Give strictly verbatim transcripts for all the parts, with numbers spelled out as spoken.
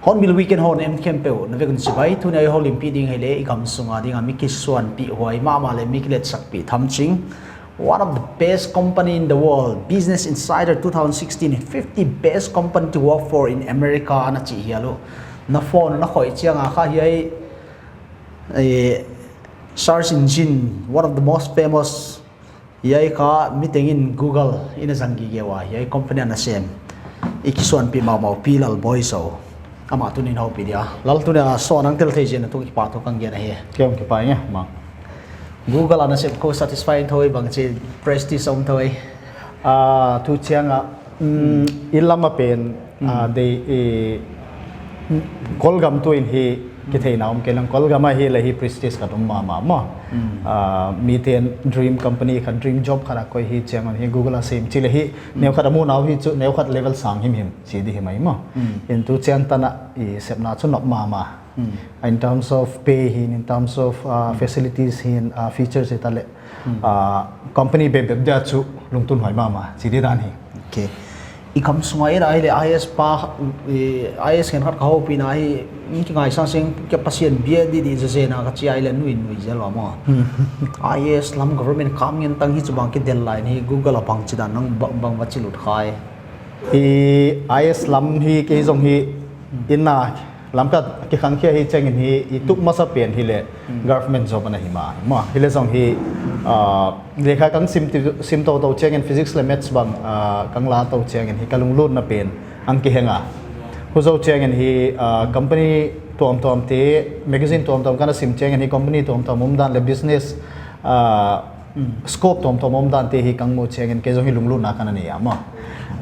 Hornbill Weekend hon en khempeuh na vek un chibai. Tuni a i houlimpih ding hi leh i gamsung a ding a mi kisuanpih huai mahmah leh mi kiletsakpih tham ching, one of the best company in the world, Business Insider two thousand sixteen fifty best company to work for in America ana chih hial uh. Na phone na khoih chiang a kha hiai, eh, search engine, one of the most famous, hiai kha mi tengin Google in a zang gige ua, hiai company ana sem, i kisuanpih mahmah Pi Lalbawizaw, amah tuni'n houpih dia. Lal, tuni a show nang tel thei zen a tun kipahthu ka gen ahi. Kei hon kipak e, mang. Google ana sem kou satisfy thou, bangchi prestige om thou? Ah, tu chiang a, mm, i lam a pen, ah, dei, eh, Kawlgam tu in hi kitheihna om kei lang, Kawlgam a hi leh hi prestige khat om mahmah maw. Ah, mite'n dream company khat, dream job khat a koih hi chiang un hi Google a sem chi leh hi, neu khat a mu nau hi chu, neu khat level sang himhim chi di hi mai maw. In tu chiang tan a i sepna chu nop mahmah. In terms of pay hin, in terms of, uh, facilities hin, uh, features hi ta leh, uh, company bepbep dia chu lungtup huai mahmah chi di dan hi. Okay. I gamsung a i leh I A S pa, eh, I A S khenkhat ka houpihna hi, mi kingaisang seng, kei Pasian bia di di zezen a ka chi a, i leh nui nui zel ua maw. I A S lam government kam ngen tang hi chu bang kidel lai in hi Google a bangchidan nang bang, bang va chi lut kha e? I A S lam hi kei zong hi, in a lam khat kikhang khia hi chiang in hi, i tup masa pen hi leh government job ana hi mah. Maw, hi leh zong hi, ah, lekha kang sim ti, sim toutou chiang in physics leh maths bang, ah, kang la tou chiang in hi ka lunglutna pen ang kiheng a. Hu zou chiang in hi, ah, company tuamtuam te, magazine tuamtuam kana sim chiang in hi company tuamtuam omdan leh business, ah, scope tuamtuam omdan te hi kang mu chiang in kei zong hi lunglutna kana nei a maw.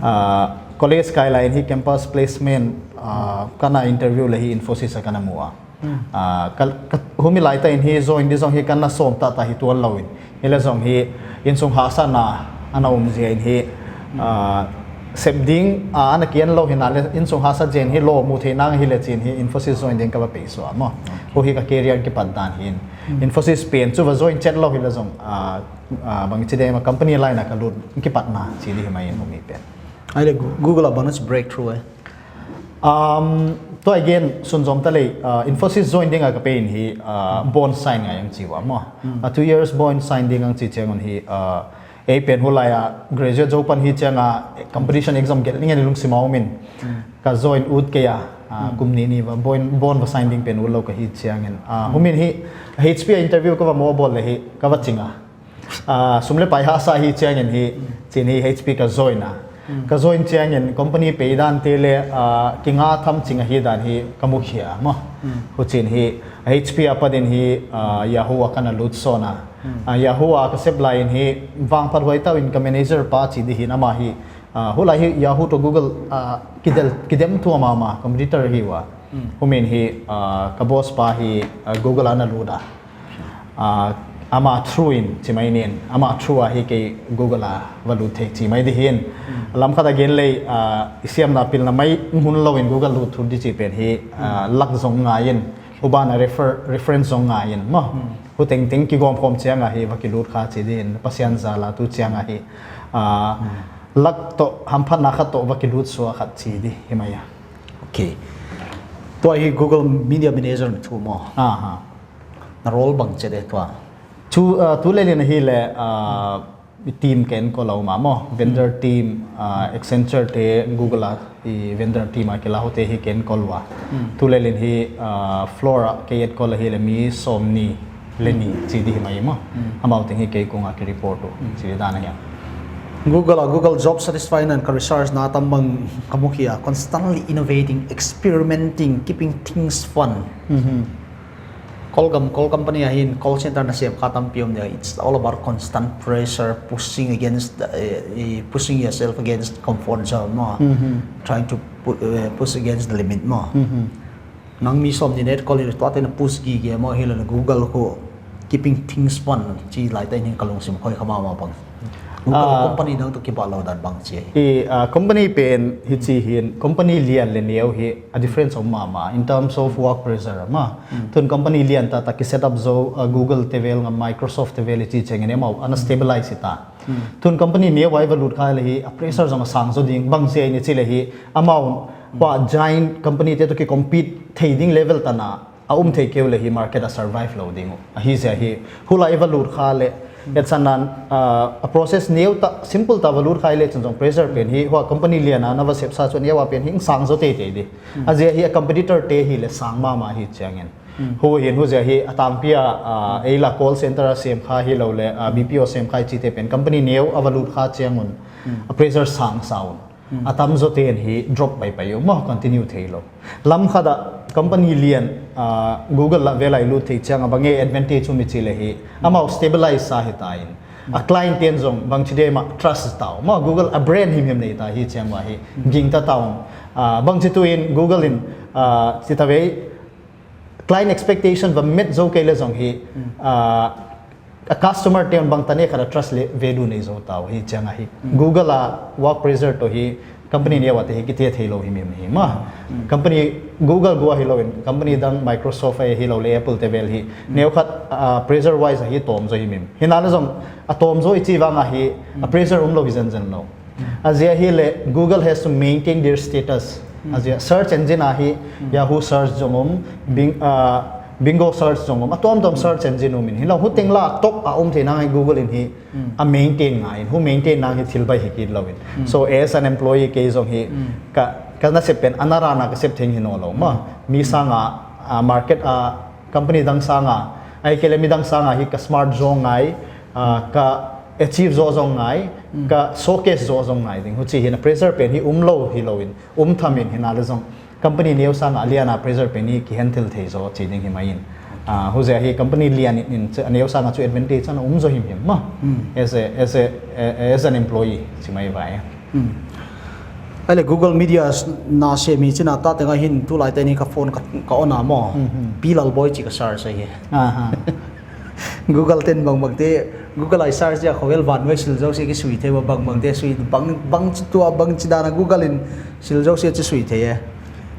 Ah, college kai lai in hi campus placement, ah, kana interview leh hi Infosys a kana mu a. Ah, ka, ka, humi lai ta in hi join di zong hi kana sawm ta ta hi tuan lou in. Hi leh zong hi insung hahsatna ana om zia in hi, ah, sep ding, ah, ana kian lou hi na leh insung hahsat zia in hi lou mu thei nang hi leh chi in hi Infosys join ding ka va pei suak maw. Hu hi ka career kipat dan hi in. Infosys pen chu va join chet lou hi leh zong, ah, ah, bangchi dema company line a ka lut kipatna chi di hi mai in humi pen. Ai leh Gu-, Google a bang na chi breakthrough e? Um, tua again, sunzom ta leh, ah, Infosys join ding a ka pei in hi, ah, bond sign ngai ang chi ua maw. Ah, two years bond sign ding ang chi chiang un hi, ah, ei pen hu lai a graduate zou pan hi chiang a competition exam gelh ning in lungsim a om in. Ka join ut kei a, ah, kum nih nih va bond, bond va sign ding pen ut lou ka hi chiang in. Ah, humin hi H P a interview ka va mu a bawl leh hi ka va ching a. Ah, sum leh pai hahsa hi chiang in hi, chi in hi H P ka join a. Ka join chiang in company pei dan te leh, ah, kinga tham ching ahi dan hi ka mukhia maw. Hu chi in hi H P a pat in hi, ah, Yahoo a kana lut sawn a. Ah, Yahoo a ka sep lai in hi vangphat huai tau in ka manager pa chi di hi in amah hi, ah, hu lai hi Yahoo toh Google, ah, kidel, kidem tuam mahmah competitor hi ua. Humin hi, ah, ka boss pa hi, ah, Google a na lut a. Ah, amah through in, chi mai in, amah through a hi kei Google a va lut thei chi mai di hi in. Lam khat a gen leh, ah, i siamna pilna mai hun lou in Google lut thur di chi pen hi, ah, luck zong ngai in, hu ban a refer-, reference zong ngai in maw. Hu tengteng kigawm khawm chiang a hi va kilut kha chi di in, Pasian zal a tu chiang a hi, ah, luck toh, hamphatna khat toh va kilut suak khat chi di hi mai a. Okay. Tua hi Google Media Manager na thu maw. Aha. Na role bang chet e tua? Tu, ah, tu lel in hi leh, ah, team ka enkawl a maw, vendor team, ah, Accenture te, Google a, i vendor team a kila hu te hi ka enkawl ua. Tu lel in hi, ah, floor a ka enkawl a hi leh mi sawmnih leh nih chi di hi mai maw. Amau teng hi kei kung a ki report uh, chi di dan a hi a. Google a, Google job satisfy nan ka research na tam bang ka mu khia, constantly innovating, experimenting, keeping things fun. Kol gam, kol company a hin call center na sem kha tampi om dia. It's all about constant pressure, pushing against, the, eh, eh, pushing yourself against comfort zone, no? Trying to pu- eh, push against the limit, no? Nang mi sawmnih na et kol in tuate na push gige maw, hilou le Google khu keeping things fun chi lai ta in ka lungsim khoi kha mahmah bang. Google Ah. company dang toh kibang lou dan bang chi. I, ah, company pen hichi hin, company lian le neu hi a difference om mahmah in terms of work pressure mah. Tun company lian taktak ki set up zaw, ah, Google te vel ngal, Microsoft te vel i chi chiangin amau ana stabilize ta. Tun company neu a i va lut kha le hi a pressure zong a sang zaw ding, bang chi a i ni chi le hi amau pa giant company te toh ki compete thei ding level tan a a um thei kei uleh hi market a survive lou ding uh. Ahi zia hi, hulai i va lut kha le, et san nan, ah, a process neu ta, simple ta va lut kha le chun zong pressure pen hi, hua company lian a na va sep sa chun neu a pen hi sang zaw teitei di. A zia hi a competitor te hi le sang mahmah hi chiangin. Hu hin hu zia hi a tangpi a, ah, ei la call center a sem kha hilou le, ah, B P O sem kha i chi te pen company neu a va lut kha chiang un. A pressure sang sa un. A tam zaw ten hi drop pai pai uh maw, continue thei lou. Lam khat a company lian, ah, Google la vel a i lut thei chiang a bang e advantage um i chi le hi, amau stabilize sa hi ta in. A client ten zong bang chi dia mah trust ta uh maw, Google a brand himhim nei ta hi chiang mah hi, ging ta ta uh. Ah, bang chi tu in Google in, ah, chi ta vei, client expectation va met zaw kei le zong hi, ah, a customer te un bang tan e khat a trust le value nei zaw ta uh hi chiang a hi. Google a work pressure toh hi company neu a te hi kite thei lou himhim hi mah. Company Google gua hilou in, company dang Microsoft a hilou le Apple te vel hi. Neu khat, ah, pressure wise a hi tawm zaw himhim. Hi na le zong a tawm zaw i chi vang a hi, a pressure um lou hi zenzen lou. A zia hi le Google has to maintain their status. A zia search engine a hi Yahoo search zong um, Bing, ah, Bing Go search zong um, a tuamtuam search engine um in. Hilou hu teng la top a um thei nang hi Google in hi a maintain ngai in, hu maintain nang hi thil bai hi kit lou in. So as an employee kei zong hi ka, ka na sep pen, ana ra na ka sep theng hi nawn lou mah. Mi sang a, ah, market a, company dang sang a, ahihkeileh mi dang sang a hi ka smart zaw ngai, ah, ka achieve zaw zong ngai, ka showcase zaw zong ngai ding. Huchi hi na pressure pen hi um lou hilou in, um tham in hi na le zong company neu sang a lian a pressure pen hi ki handle thei zaw chi ding hi mai in. Ah, hu zia hi company lian in, in a neu sang a chu advantage ana um zaw himhim mah. As a, as a, as an employee chi mai vai. Ahih le Google Media s- na sem hi chi na ta teng a hin tulai te ni ka phone ka, ka on a maw. Pi Lalboi chi ka search hi. Google ten bangbang te, Google a i search a khovel van wei sil zaw sia ki sui thei, bangbang te sui bang, bang chi tua bang chi dan a Google in sil zaw sia chi sui thei e.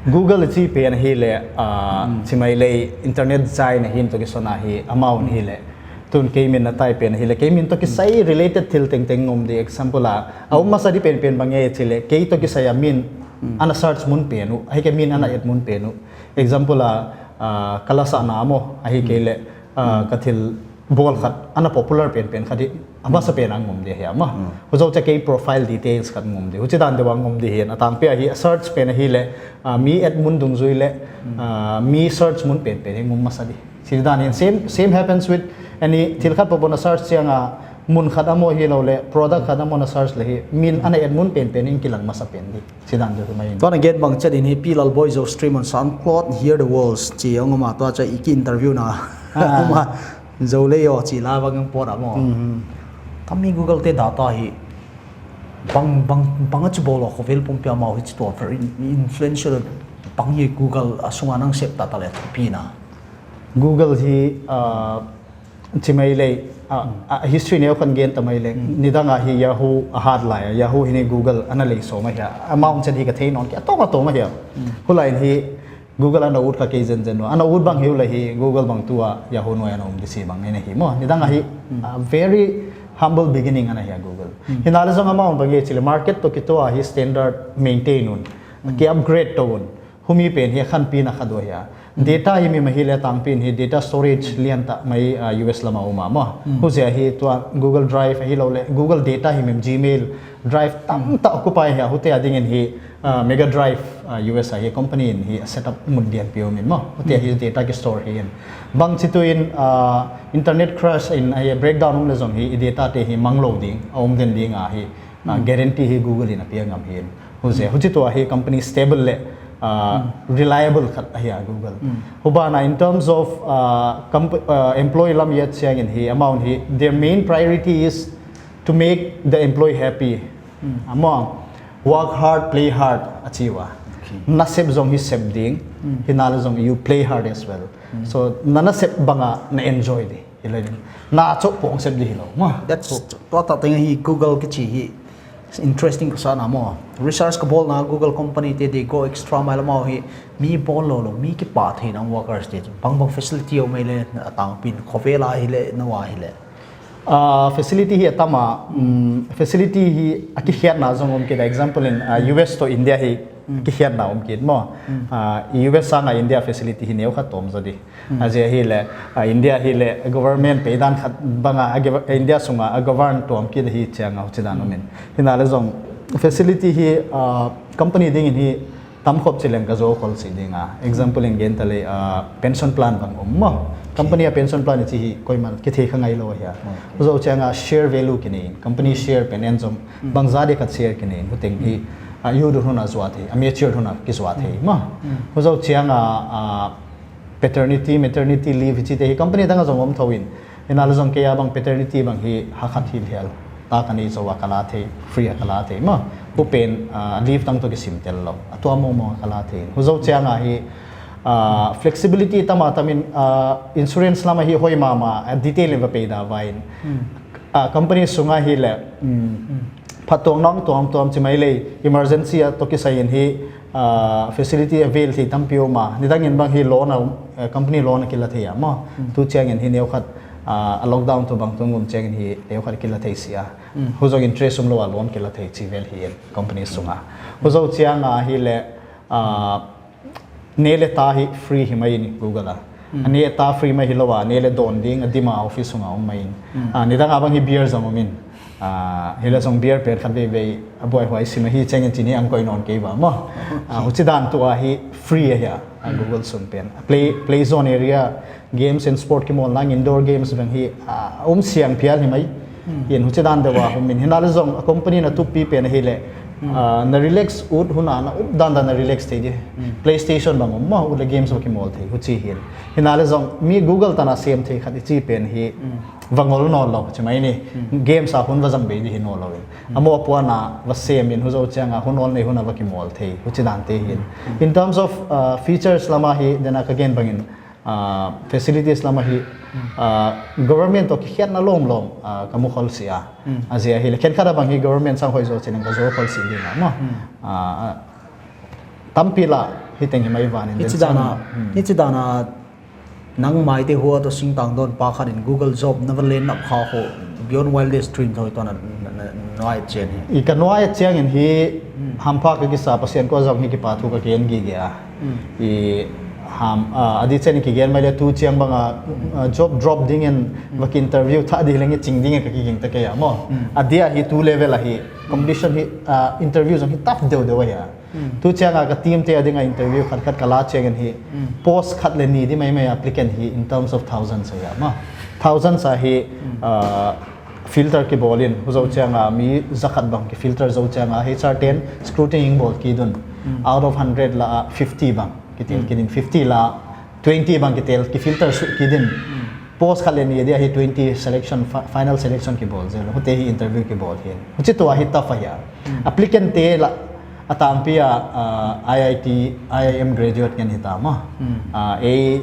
Google chi pen hi le, ah, chi mai le internet zai na hin toh ki son a hi amount hi le. Tun kei min na tai pen hi le, kei min toh kisai related thil tengteng ngom di example a. A um masa di pen pen bang e chi le, kei toh kisai a min ana search mun pen uh, ahihkeileh min ana et mun pen uh. Example a, ah, ka lasa na maw, ahihkeileh, ah, ka thil bawl khat, ana popular pen pen khat di, a masa pen a ngom di hi a mah. Hu zaw cha kei profile details khat ngom di. Huchi dan deuh a ngom di hi, a tangpi a hi, a search pen a hi le, ah, mi et mun dungzui le, ah, mi search mun pen pen hi ngom masa di. Chi dan in same, same happens with any thil khat pawpaw na search chiang a mun khat a maw hilou le product khat a maw na search le hi min ana et mun pen pen in kilang masa pen di. Chi dan deuh mai in. Tua na gen bang chet in hi Pi Lalboi Zo stream on SoundCloud, Hear the Worlds chi ong ma tua cha i ki interview na. Ah. Ong ma Zo le yo chi la bang pawt a maw. Tami Google te data hi bang, bang, bang a chi bawl a khovel pumpi a mau hi chi tua very influential bang hi Google a sung a nang sep ta ta le pi na. Google hi, ah, chi mai le, ah, ah, history neu khat gen ta mai le. Nidang a hi Yahoo a hat lai a, Yahoo hi ni Google ana lei sawm a hi a. Amount chet hi ka thei nawn kei a, a tawm a tawm a hi a. Hulai in hi Google ana ut kha kei zenzen ua. Ana ut bang hi uleh hi Google bang tua Yahoo nuai ana um di si bang nei na hi maw. Nidang a hi, ah, very humble beginning ana hi a Google. Hi na le zong amount bang e chi le market toh ki tua hi standard maintain un. Ki upgrade to un. Humi pen hi a khanpi na khat ua hi a. Data hi mi ma hi le tangpi in hi data storage lian ta mai, ah, U S lam a um a maw. Hu zia hi tua Google Drive a hilou le Google data hi mi Gmail, Drive tam ta occupy hi a, hute a ding in hi, ah, Mega Drive, ah, U S a hi company in hi set up mun dian pi um in maw. Hute a hi data ki store hi in. Bang chi tu in, ah, internet crash in a hi breakdown um le zong hi i data te hi mang lou ding, a um den ding a hi. Ah, guarantee hi Google in a pia ngam hi. Huze, huchi tua hi company stable le, ah, reliable khat ahi a Google. Huban ah in terms of, ah, comp- ah, employee lam i et chiangin hi, amount hi, their main priority is to make the employee happy. Amount work hard, play hard, a chi ua. Nasep zong hi sep ding, hi na le zong you play hard as well. So, na nasep bang a na enjoy di. Hi le ding. Na chok pong sep di hi lo. Maw. That's, tua ta teng hi Google kichi hi. Interesting ka sa na maw. Research ka bawl na Google company te they go extra mile maw hi. Mi bawl lou lou, mi kipa thei na workers te. Bang bang facility om ei le a tangpin khovel a hi le na ua hi le. Ah, facility hi a tam a, mm, facility hi a kikhiatna zong om kei a, example in, ah, U S toh India hi kikhiatna om kei maw. Ah, U S sang a India facility hi neu khat tuam zaw di. A zia hi le, ah, India hi le government pei dan khat bang a, a gov- India sung a, a govern tuam kei hi chiang a huchi dan om in. Hi na le zong facility hi, ah, company ding in hi tam khop chi leng ka zou khol si ding a. Example in gen ta le, ah, pension plan bang om maw. Company a pension plan chi hi koiman kithei kha ngai lou hi a. Zou chiang a share value ki nei, company share pen en zong bang za di khat share ki nei, hu teng hi, ah, youth hun a zuat hi, a mature hun a kizuat hi maw. Hu zou chiang a, ah, paternity, maternity leave chi te hi company dang a zong om thou in. Hi na le zong kei a bang paternity bang hi ha khat hi hial. Ta ka nei zou a ka la thei, free a ka la thei maw. Hu pen, ah, leave tang toh kisim tel lou. A tua mong mong a ka la thei. Hu zou chiang a hi, ah, flexibility tam a tam in, ah, insurance lam a hi hoi mama, ah, detail in va pei da vai in. Ah, company sung a hi le, mm, phattuamna tuamtuam chi mai le, emergency a toh kisai in hi, ah, facility avail thei tampi om a. Nidang in bang hi loan a, eh, company loan a kila thei a maw. Tu chiang in hi neu khat, ah, a lockdown toh bang tung um chiang in hi neu khat kila thei si a. Hu zong interest um lou a loan kila thei chi vel hi in company sung a. Hu zou chiang a hi le, ah, ne le ta hi free hi mai in Google a. A ne ta free mai hi lou a, ne le dawn ding a dim a office sung a om mai in. Ah, nidang a bang hi beer zong om in. Ah, hi le zong beer pen khat vei vei a buai huai sim a hi chiang in chi ni ang koi non kei va maw. Ah, huchi dan tua hi free a hi a, ah, Google sung pen. Play, play zone area, games and sport ki mawl nang indoor games bang hi, ah, um siang phial hi mai. Yen huchi dan deuh a om in. Hi na le zong a company na tupi pen hi le, ah, na relax ut hun a na up dan dan na relax thei di. PlayStation bang om maw, ut le games bang ki mawl thei, huchi hi in. Hi na le zong mi Google tan a sem thei khat i chi pen hi va ngol nawn lou, chi mai ni. Games a hun va zang bei di hi nawn lou in. A maw puan a va sem in hu zou chiang a hun ol nei hun a va ki mawl thei, huchi dan te hi in. In terms of, ah, features lam a hi, den a ka gen bang in, ah, facilities lam a hi, ah, government toh kikhiatna lawmlawm, ah, ka mu khol si a. A zia hi le, khenkhat a bang hi government sang hoih zaw chi leng ka zou khol si ding a maw. Ah, tampi la hi teng hi mai van in. Hichi dan a, hichi dan a nang mai te hua toh singtang dawn pa khat in Google job na va len nop kha ho, beyond wildest dream thou tuan a na, na, na, nuai chian hi. I ka nuai chiang in hi hampha ka kisa, Pasian kua zong hi kipa thu ka gen gige a. I ham, ah, a di chen ki gen mai le tu chiang bang a, ah, job drop ding in va ki interview tha di leng i ching ding in ka ki ging ta kei a maw. A dia hi tu level a hi competition hi, ah, interview zong hi tough deuh deuh a hi a. Tu chiang a ka team te a ding a interview khat khat ka la chiang in hi post khat le ni di mai mai applicant hi in terms of thousands a hi a maw. Thousands a hi, ah, filter ki bawl in, hu zou chiang a mi za khat bang ki filter zou chiang a H R ten scrutiny bawl ki dun. Out of hundred la, ah, fifty bang ki tel ki din, fifty la twenty bang ki tel ki filter su ki din. Post khat le ni dia hi twenty selection, fi- final selection ki bawl zel. Hute hi interview ki bawl hi. Huchi tua hi tough a hi a. Applicant te la a tangpi a, ah, I I T, I I M graduate ngen hi ta maw. Ah, A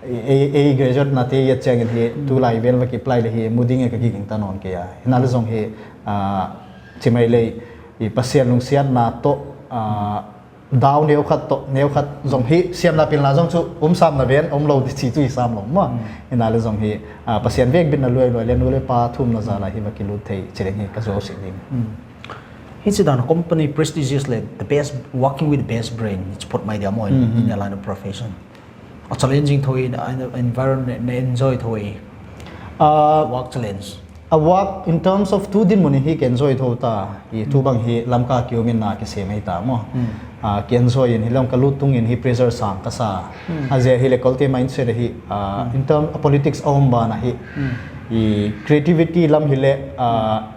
A, A graduate na te ya chiang in hi, tu lai vel va ki apply le hi, mu ding e ka ki ging ta nawn kei a. Hi na le zong hi, ah, chi mai le, i Pasian lungsiatna toh, ah, dau neu khat toh, neu khat zong hi, siamna pilna zong chu, um sam na ven, um lou di chi chu i sam lou maw. Hi na le zong hi, ah, Pasian vekbitna luai luai le, nu le pa thumna za la hi va ki lut thei, chi leng hi ka zou si ding. Hichi dan company prestigious le, the best, working with the best brain, it's put my dia maw in, in the line of profession. A challenging thou in, a environment na enjoy thou i. Ah, work challenge. A work in terms of tu dinmun hi ka enjoy thou ta, i tu bang hi Lamka ki um in na ki sem ei ta maw. Ah, ka enjoy in hi Lamka lut tung in hi pressure sang ka sa. A zia hi le kolte mindset hi, ah, in term a politics a om ban a hi. I creativity lam hi le, ah,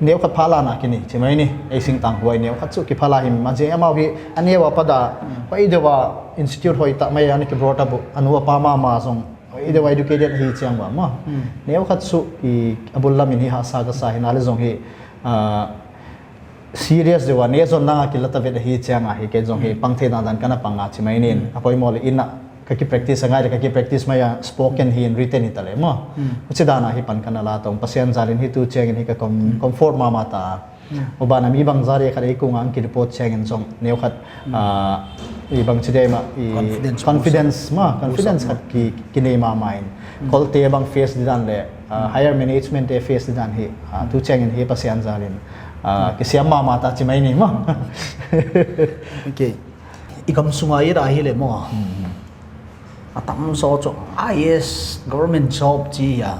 Neu khat pha la na kini, chi mai ni, ei singtang huai neu khat chu kipha la hi mah, chi amau hi, a neu a pat a, hoih deuh a institute hoihtak mai a ana ki brought up uh, a nu a pa mahmah zong, hoih deuh a educated hi chiang ua maw. Neu khat chu i a bul lam in hi hahsa ka sa hi, na le zong hi, ah, serious deuh a, ne zon nang a kila ta vet hi chiang a hi, kei zong hi pang thei dan dan ka na pang a chi mai nin, a poimoh le in a, ka ki practice a ngai le ka ki practice mai a, spoken hi in written hi ta le maw. Huchi dan a hi pan ka na la tong, Pasian zal in hi tu chiang in hi ka com-, comfort mahmah ta. Huban a mi bangzah le khat ei kung a ang ki report chiang in zong, neu khat, ah, i bang chi deuh mah, i confidence, confidence mah, confidence khat ki, ki nei mahmah in. Kolte bang face di dan le, ah, higher management te face di dan hi, ah, tu chiang in hi Pasian zal in, ah, kisiam mahmah ta chi mai ni maw. Okay. I gam sung a i et a hi le maw. A tam zaw chu I A S government job chi a.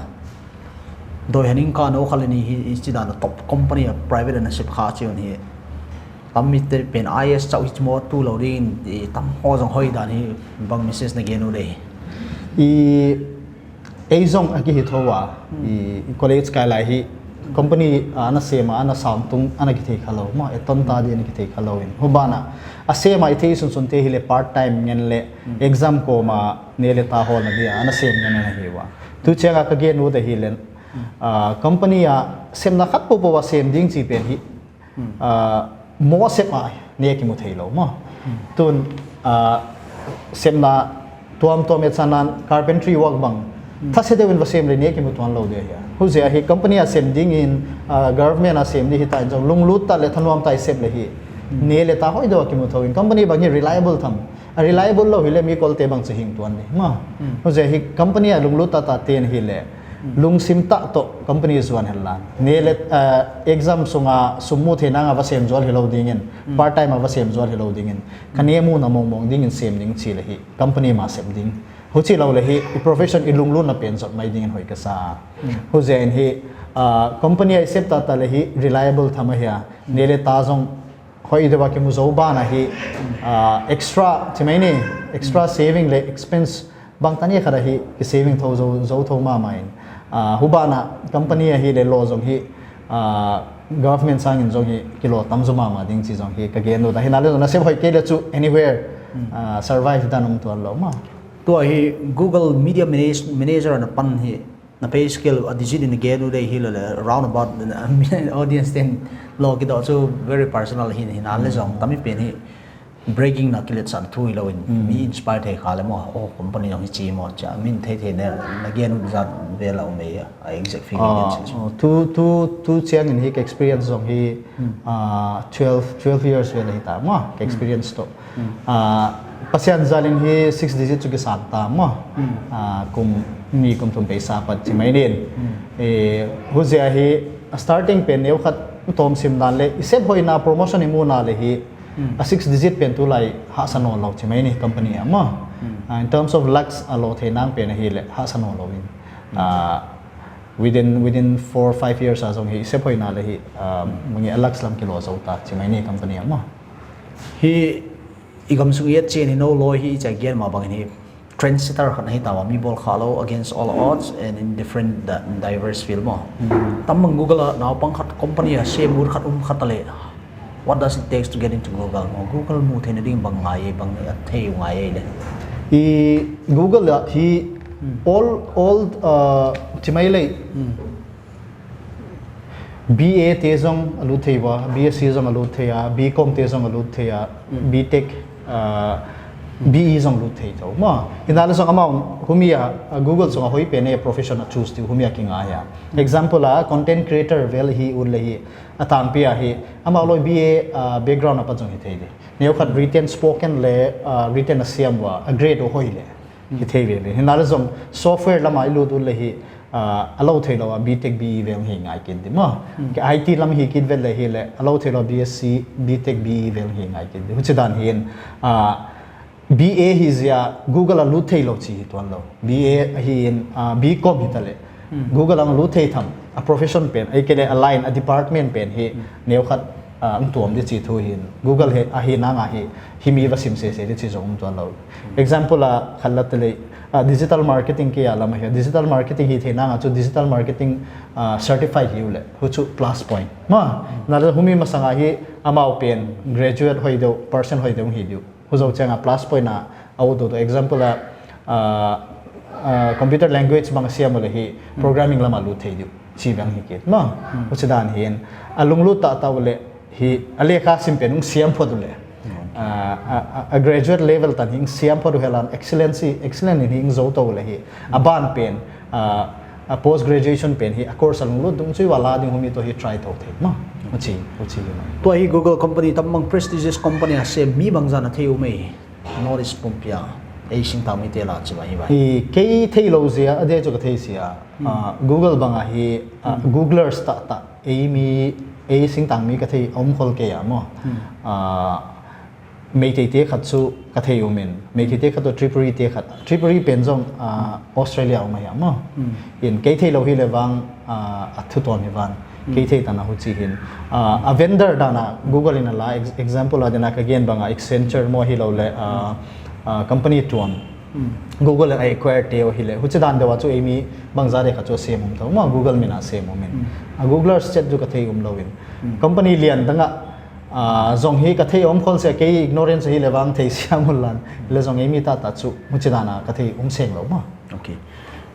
Doi haning ka no kha le ni hi, i chi dan a top company a private a na sep kha chi un hi. Tam mi te pen I A S chauh hi chi maw tu lo ding, i tam ho zong hoih dan hi bang message na gen uh dei. I Ei zong a ki hi tho a, i college kai lai hi, company a na sem a, a na sam tung, a na ki thei kha lo, maw, e ton ta di a na ki thei kha lo in. Huban a, a sem a i thei sunsun te hi le part time ngen le, exam kawm a, ne le ta hawl na di a, a na sem ngen a na hi ua. Tu chiang a ka gen ut a hi le, ah, company a semna khat popo a sem ding chi pen hi, ah, maw sep a ne ki mu thei lo maw. Tun, ah, semna tuamtuam e chanan carpentry work bang. Thase deuh in va sem le ne ki mu tuan lo di a hi a. Huchi a hi company a sem ding in, ah, government a sem di hi ta in zong lunglut ta le thanuam ta i sep le hi. Ne le ta hoih deuh a ki mu thou in company bang hi reliable tham. A reliable lo hi le mi kolte bang chi hing tuan di. Maw. Huchi a hi company a lunglut ta ta ten hi le. Lungsim ta toh company zuan hel lan. Ne le, ah, exam sung a sum mu thei nang a va sem zual hi lo ding in. Part time a va sem zual hi lo ding in. Ka ne mu na mong mong ding in sem ding chi le hi. Company mah sem ding. Huchi lo le hi, i profession i lunglut na pen zot mai ding in hoih ka sa. Huchi a in hi, ah, company a i sep ta ta le hi, reliable tham a hi a. Ne le ta zong hoih deuh a ki mu zo ban a hi, ah, extra, chi mai ni, extra saving le expense bang ta ni khat a hi, ki saving thou zo, zo thou mahmah in. Ah, huban a company a hi le lo zong hi, ah, government sang in zong hi, ki lo tam zo mahmah ding chi zong hi, ka gen ut a hi na le zong na sep hoih kei le chu anywhere, ah, survive dan um tuan lo maw. Tua hi Google Media Manage-, Manager na pan hi, na pay scale a digit in gen ut dei hi le le, round about, audience ten lo ki do chu very personal hi, hi na le zong, tam mi pen hi, bragging na ki let san thu hi lo in, mi inspire thei kha le maw, oh, company zong hi chi maw, cha, min thei thei ne, na gen ut zat ve lo me a, a exact figure gen chi. Oh, tu, tu, tu chiang in hi ka experience zong hi, ah, twelve, twelve years ve le hi ta maw, ka experience toh. Ah, Pasian zal in hi six digit chu ki san ta maw. Ah, kum ni kum thum pei sa pat chi mai nin. Eh, huchi a hi, a starting pen neu khat tawm sim dan le, i sep hoih na promotion i mu na le hi, a six digit pen tu lai hahsa nawn lo chi mai ni company a maw. Ah, in terms of lakhs a lo thei nang pen a hi le hahsa nawn lo in. Ah, within, within four, five years a zong hi, i sep hoih na le hi, ah, mangi a lakhs lam ki lo zo ta chi mai ni company a maw. Hi i gam sung i et chiang hi no lo hi i chai gen mah bang hi trendsetter khat na hi ta ua mi bawl kha lo against all odds and in different di-, diverse field maw. Tam bang Google a naupang khat company a sem ut khat um khat a le. What does it takes to get into Google? Maw, Google mu theihna ding bang ngai, bang a thei uh ngai le. I Google a hi all, all, uh, chi mai le. B A te zong a lut thei ua, B S C zong a lut thei a, B Com te zong a lut thei a, B Tech, ah, B E zong lut thei thou. Maw, hi na le zong amau humi a, ah, Google zong a hoih pen e profession a choose di uh humi a ki ngai a. Example a, content creator vel hi ut le hi, a tangpi a hi, amau loi B A, ah, background a pat zong hi thei di. Neu khat written spoken le, ah, written a siam ua, a grade uh hoih le. Hi thei ve le. Hi na le zong software lam a i lut ut le hi, ah, a lo thei lo a B Tech B E vel hi ngai kei di maw. Ke I T lam hi kit vel le hi le, a lo thei lo B S C, B Tech B E vel hi ngai kei di. Huchi dan hi in, ah, B A hi zia Google a lut thei lo chi hi tuan lo. B A hi in, ah, B Com hi ta le. Google ang lut thei tham, a profession pen, ei ke le a line, a department pen hi, neu khat, ah, ang tuam di chi thu hi in. Google he, a hi nang a hi, hi mi va sim sese di chi zong um tuan lo. Example a khat la te le, uh, digital marketing kia lam ahi. Digital marketing hi theihna nga chu digital marketing uh, certified hi uleh, huchu plus point. Ma, na le humi masanga hi amau pen graduate hoih deuh, percent hoih deuh hi deuh. Huzou chianga plus point a, au do do example a, uh, uh, computer language bang siam uleh hi programming lama lut thei deuh. Chi bang hi kit. Ma, huchi dan hin. A lunglut ta ta uleh hi, a lekha sim pen hong siam phot uleh. A, a, a, a graduate level tan hing siam phot uh hilan excellency, excellent in hing zou tou leh hi. A ban pen, a, a post graduation pen hi, a course a lunglut dung chui wala ding humi toh hi try tou thei. Ma, huchi, huchi hi ma. Tua hi Google company tam mang prestigious company a sem mi bangzah na thei uh mei. North East pumpia, ei singtang mite la chi bang hi bang. Hi, kei theilou zia, a dia chu ka thei sia. A, Google banga hi, a, Googlers ta ta, ei mi, ei singtang mi ka thei om khol kei a maw. A, Meitei te khat chu ka thei umin, Meitei te khat toh Tripuri te khat, Tripuri pen zong, a, Australia om ahi a maw. In kei theilou hileh vang, a, a thu tuam hi vang. Kei thei tan a huchi hin. A, a vendor dan a Google in a la ex-, example a dena ka gen banga Accenture maw hilou leh, a, a, company tuam. Google in a acquire te uh hileh. Huchi dan deuh a chu ei mi bangzah deuh khat chu sem om tou. Maw Google min a sem umin. A Googlers chet chu ka thei umlou in. Company lian dang a, a, zong hi ka thei om khol sia kei ignorance hileh vang thei siam ulan. Leh zong ei mi ta ta chu huchi dan a ka thei um senglou maw. Okay.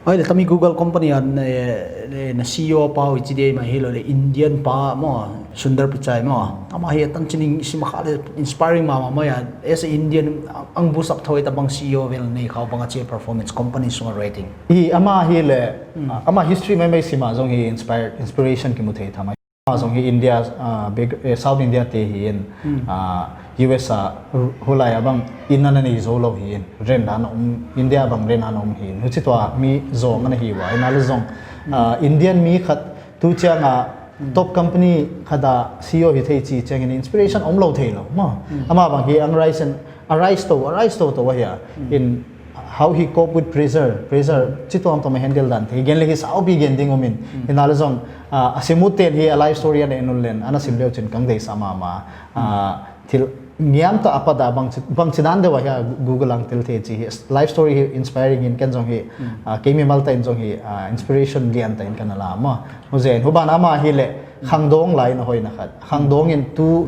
Ai leh tami Google company a, eh, eh, na C E O pa uh i chi dia mah hilou leh Indian pa maw, Sundar Pichai maw. Ama hi tan chining sim kha leh inspiring mama mah a, as a Indian ang bu sap thoi ta bang C E O vel nei khau bang a chi performance company sunga rating. Hi ama hileh, a, ama history maimai sima zong hi inspire, inspiration kimu thei tham a. Ama zong hi India, a, big, eh, South India te hi in, a, U S a ru-, hulai a bang in ana nei zou lou hi in, ren dan om, India bang ren ana om hi in. Huchi tua mi zong ana hi ua, in a leh zong, a, Indian mi khat tu chianga top company khat a C E O hi thei chi chiangin inspiration omlou theilou. Maw, ama bang hi ang rise and, a rise tou, a rise tou tou ahi a. In how he cope with pressure, pressure chi tuamtuam a handle dan thei. Gen leh hi saupi gen ding umin. In a leh zong, a, a sim ut ten hi a life story ana en ulen, ana sim leuchin kang deih sa mama. A, thil ngiam ta a pat a bangchi, bangchi dan deuh ahi a Google ang tel thei chi hi. Life story hi inspiring in ken zong hi, a, kei mimal ta in zong hi, a, inspiration lian ta in kana la maw. Huzen, huban ama hileh, khangdong lai na hoihna khat. Khangdong in tu,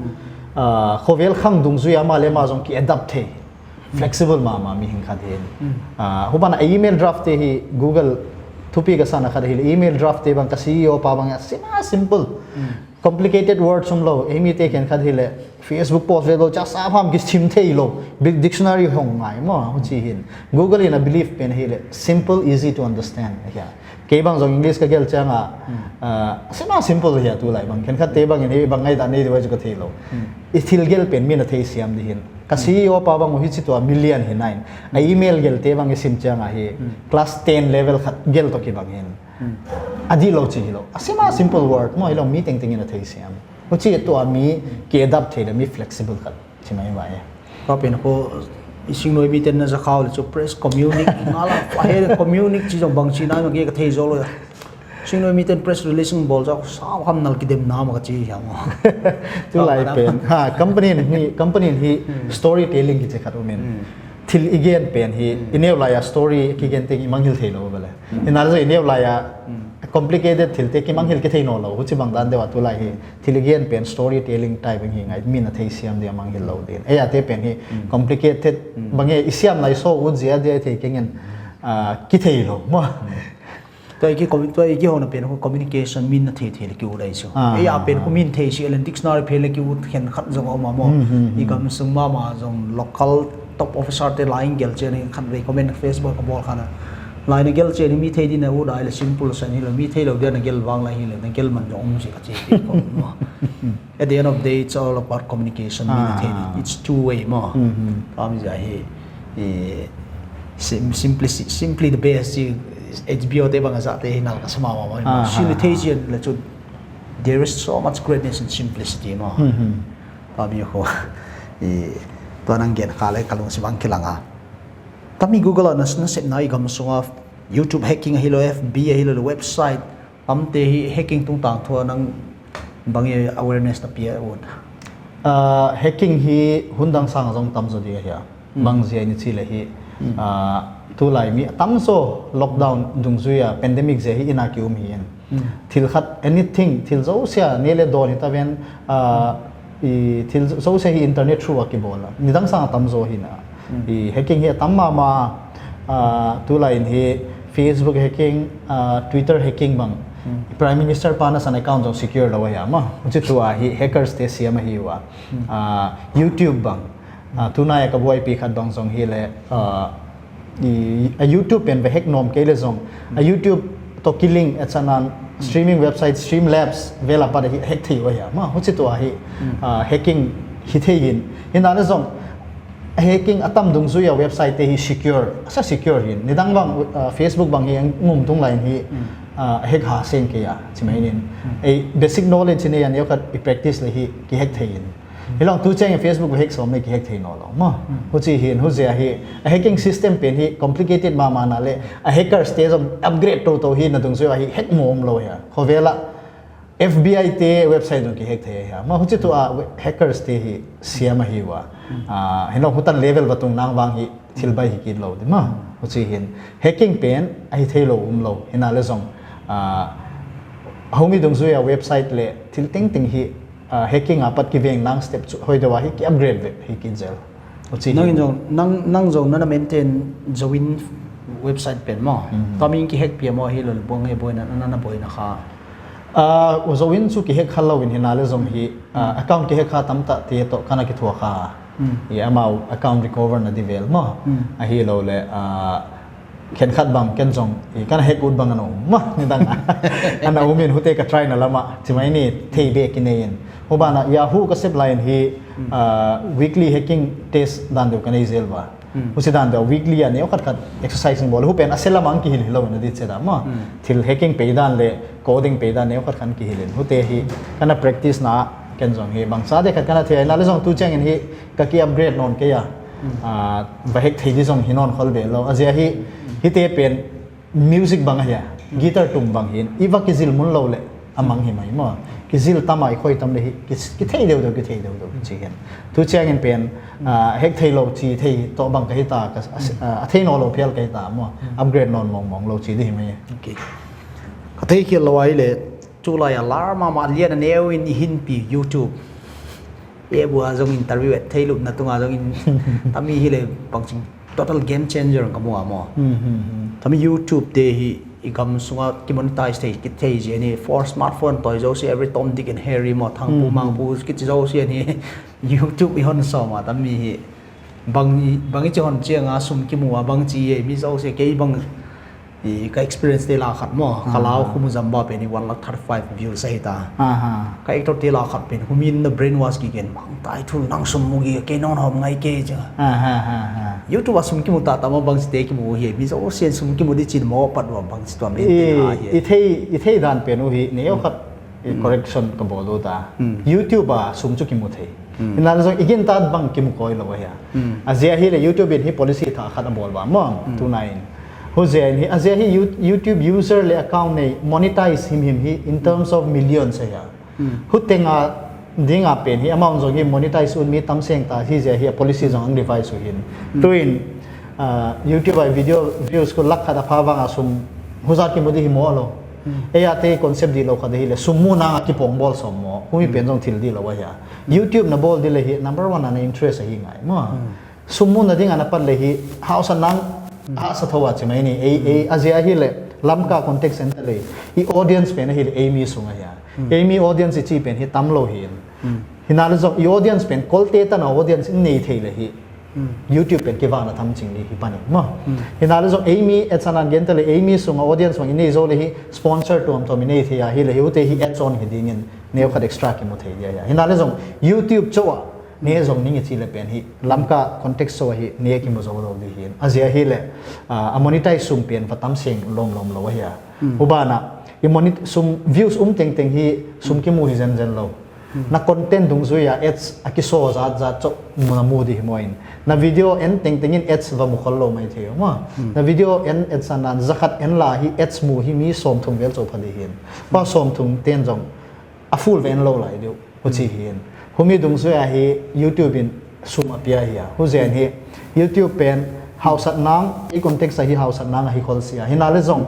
a, khovel khang dungzui ama leh ama zong ki adapt thei. Flexible mama mihing khat hi. A, huban a email draft te hi Google thupi ka sana khat hileh email draft te bang ka C E O pa bang a sima simple. Complicated words omlou, ei mite khenkhat hileh Facebook post vel bel cha sa pham kisim theilou, big dictionary hong ngai maw, huchi hin. Google in a believe pen hileh simple, easy to understand, hia. Kei bang zong English ka gel chianga, a, sima simple hia tulai bang, khenkhat te bang in hi bang ngaihdan nei deuh chu ka theilou. I thil gel pen mi na thei siam di hin. Ka C E O pa bang uh hichi tua million hi nine. A email gel te bang i sim chianga hi, class ten level khat gel toh kibang hin. A dihlou chi hilou. A sima simple word maw hilou mi tengteng in a thei siam. Huchi tua mi ki adapt thei leh mi flexible khat. Chi mai mai. Ka pen khu i singnuai miten na za khau leh chu press communic nga la fa he communic chi zong bangchi na ma ke ka thei zou lou. Singnuai miten press release bawl zau sau ham nal kidem na ma ka chi hiam. Tulai pen. Ha, company in hi, company in hi storytelling kichi khat umin. Thil i gen pen hi, i neu lai a story kigen teng i manghil theilou bale. Hi nal zo i neu lai a complicated thil te ki manghil ki thei nawnlou. Huchi bang dan deuh a tulai hi. Thil i gen pen storytelling type hi ngai, mi na thei siam dia manghil lou din. Ei a te pen hi complicated bang e i siam lai so u zia dia thei kengin, a, ki theilou. Maw. Tua i ki commu-, tua i ki hona pen khu communication min na thei thei leh ki ut lai chu. Ah, ei a pen khu min thei si elen dictionary pen leh ki ut khenkhat zong om a maw. I gamsung mama zong local top officer te lai in gel chian in khat recommend Facebook ka bawl khan a. Lai na gel chian in mi thei din a ut ai leh simple sa ni lou mi theilou dia na gel vang lai hileh na gel man zong om si ka chi pi ko maw. At the end of the day, it's all about communication. Min a thei, it's two way maw. Tam zia hi, i, sim-, simplicity, simply the best, i, H B O te bang a zate hi nal ka sama maw. Sim thei chian leh chu, there is so much greatness in simplicity maw. Tam i khu, i, tua nang gen kha leh ka lungsim bang kilang a. Tami Google a na, na sepna i gamsung a YouTube hacking ahilou, F B ahilou, website, Amte hi hacking tungtang thu a nang bang e awareness na pia ut? Ah, hacking hi hun dang sang zong tam zaw di ahia. Bang ziak in i chih leh hi, ah, tulai mi tamzaw lockdown dungzui a pandemic ziak hi inn a ki um hi in. Thil khat, anything, thil zosia, nei leh dawn hita ven, ah, i thil zosia hi internet through a kibawl a. Nidang sang tamzaw hi na. I hacking hi tam mahmah, ah, tulai in hi Facebook hacking, ah, Twitter hacking bang. Prime Minister pa nasan account zong secure lou ahi a maw. Huchi tua hi hackers te siam ahi ua. Ah, YouTube bang. Ah, tunai a ka buaipi khat bang zong hi leh, ah, i, a YouTube pen va hack nuam kei leh zong. A YouTube toh kilink, et cetera nan streaming website Streamlabs vel apat hi hack thei ua hi a. Maw, huchi tua hi, ah, hacking hi thei in. Hi na leh zong, a hacking a tam dungzui a website te hi secure, a sa secure hi in. Nidang bang, ah, Facebook bang hi ngum tung lai in hi, ah, hack ha seng kei a, chi mai in. Ei basic knowledge hi nei a neu khat i practice leh hi ki hack thei in. Hi long tu chiang in Facebook hack sawm leh ki hack thei nawnlou. Maw, huchi hi in, huchi a hi, a hacking system pen hi complicated mahmah na leh, a hackers te zong upgrade toto hi na dungzui a hi hack mawk lou hi a. Khovel a FBI te website zong ki hack thei hi a. Maw, huchi tua we-, hackers te hi siam ahi ua. Ah, hi long hutan level va tung nang vang hi thil bai hi kit lou di maw. Huchi hi in hacking pen ahi thei lou um lou. Hi na leh zong, ah, homi dungzui a website leh thil tengteng hi, ah, hacking apat kiveng nang step chu hoih deuh a hi ki upgrade ve hi kit zel. Huchi hi Nang in. Zong, nang, nang zong na na maintain Zouin website pen maw. Tami ki hack pia maw hi lou buang e boina, na, na, na boina kha. Ah, Zouin chu ki hack kha lou in hi na leh zong hi, ah, account ki hack kha tamtah te toh ka na kithuah kha. I amau account recover na di vel maw. Ahi lou leh, ah, khenkhat bang ken zong, i ka na hack ut bang ana um. Maw, nidang a. Ana um in hute ka try na lam a. Chi mai in thei bek i nei in. Huban a Yahoo ka sep lai in hi, ah, weekly hacking test dan deuh ka nei zel ua. Huchi dan deuh weekly a neu khat khat exercise in bawl. Hu pen a sel lam a kihil hilou in a di che da maw. Thil hacking pei dan leh coding pei dan neu khat khat kihil in. Hute hi ka na practice na ken zong hi bangzah deuh khat ka na thei a. Hi na leh zong tu chiang in hi ka ki upgrade nawn kei a. Ah, va hack thei di zong hi nawn khol ve lou. A ziak hi, hite pen music bang ahi a. Guitar tung bang hi in. I va kizil mun lou leh a mang hi mai maw. Kizil tam a i khoi tam leh hi, ki, ki thei deuh deuh, ki thei deuh deuh, chi hi in. Tu chiang in pen, ah, hack thei lou chi thei toh bang ka hi ta, ka, ah, a thei nawnlou phial ka hi ta maw. Upgrade nawn mawngmawng lou chi di hi mai. Okay. Ka thei khial lou a hi leh, tulai a lar mahmah lian a neu in i hinpi YouTube. E bua zong interview et thei lupna tunga zong in tami hi leh bangching total game changer ka mu a maw. Tami YouTube te hi i gam sunga ki monetize thei, ki thei ziak in hi for smartphone toh zousia every Tom, Dick and Harry maw, Thangpu, Mangpu, ki chi zousia in hi YouTube i hon sawm a tami hi bang, bang i chi hon chiang a sum ki mu a bang chi e mi zousia kei bang I ka experience te lak khat maw, ka lau Khumuzamba pen hi one lakh thirty five views ahi ta. Ka actor te lak khat pen humin na brainwash ki gen bang tai thu nang sum mu gi kei non hom ngai kei cha. YouTube a sum ki mu ta ta maw bang chi te ki mu hi mi zo sian sum ki mu di chin maw pat wa bang chi tua men te ha hi. I thei, i thei dan pen u hi ne yo khat. I correction ka bawl uh ta. YouTube a sum chu kimu thei. Hinla zong i gingta bang kimu kawm lou ahi a. A ziak hi leh YouTube in hi policy thak khat a bawl uh maw. Tunai in. Huziak in hi, a ziak hi You-, YouTube user leh account nei monetize himhim hi in terms of millions ahi a. Hu teng a ding a pen hi amount zong hi monetize un mi tam seng ta hi ziak hi a policy zong ang revise uh hin. Tuin, ah, YouTube a video views ko lakh khat a pha vang a sum huzat kimu di hi maw lou. Ei a te concept di lou khat hi leh sum mu nang a kipawng bawl sawm maw. Humi pen zong thil di lou ahi a. YouTube na bawl di leh hi number one a na interest ahi ngai maw. Sum mu na ding a na pat leh hi hausa nang a sa tho a chi mai ni. Ei, ei, a ziak hi leh Lamka context en ta leh i audience pen hi leh ei mi sung ahi a. Ei mi audience i chi pen hi tam lou hi. Hinla zong i audience pen Kolte tan a audience in nei thei leh hi. YouTube pen kivakna tam ching di hi pan in maw. Hinla zong ei mi et san an gen ta leh ei mi sung a audience bang i nei zou leh hi sponsor tuamtuam i nei thei a hi leh hi ute hi ads on hi ding in neu khat extra kimu thei di ahi a. Hinla zong YouTube chauh a ne zong ning i chi leh pen hi Lamka context chauh a hi ne kimu zou lou di hi. A ziak hi leh, ah, a monetize sum pen va tam seng lawmlawm lou ahi a. Huban a i monet-, sum views um tengteng hi sum kimu hi zenzen lou. Na content dungzui a ads a kisawl zatzat chauh mu na mu di hi maw in. Na video en tengteng in ads va mu khol lou mai thei maw. Na video en et san an za khat en la hi ads mu hi mi sawmthum vel chauh pha di hi. Pa sawmthum ten zong a full va en lou lai di uh. Huchi hi. Humi dungzui a hi YouTube in sum a pia hi a. Huziak in hi YouTube pen hausat nang, i context a hi hausat nang ahi khol sia. Hi na le zong,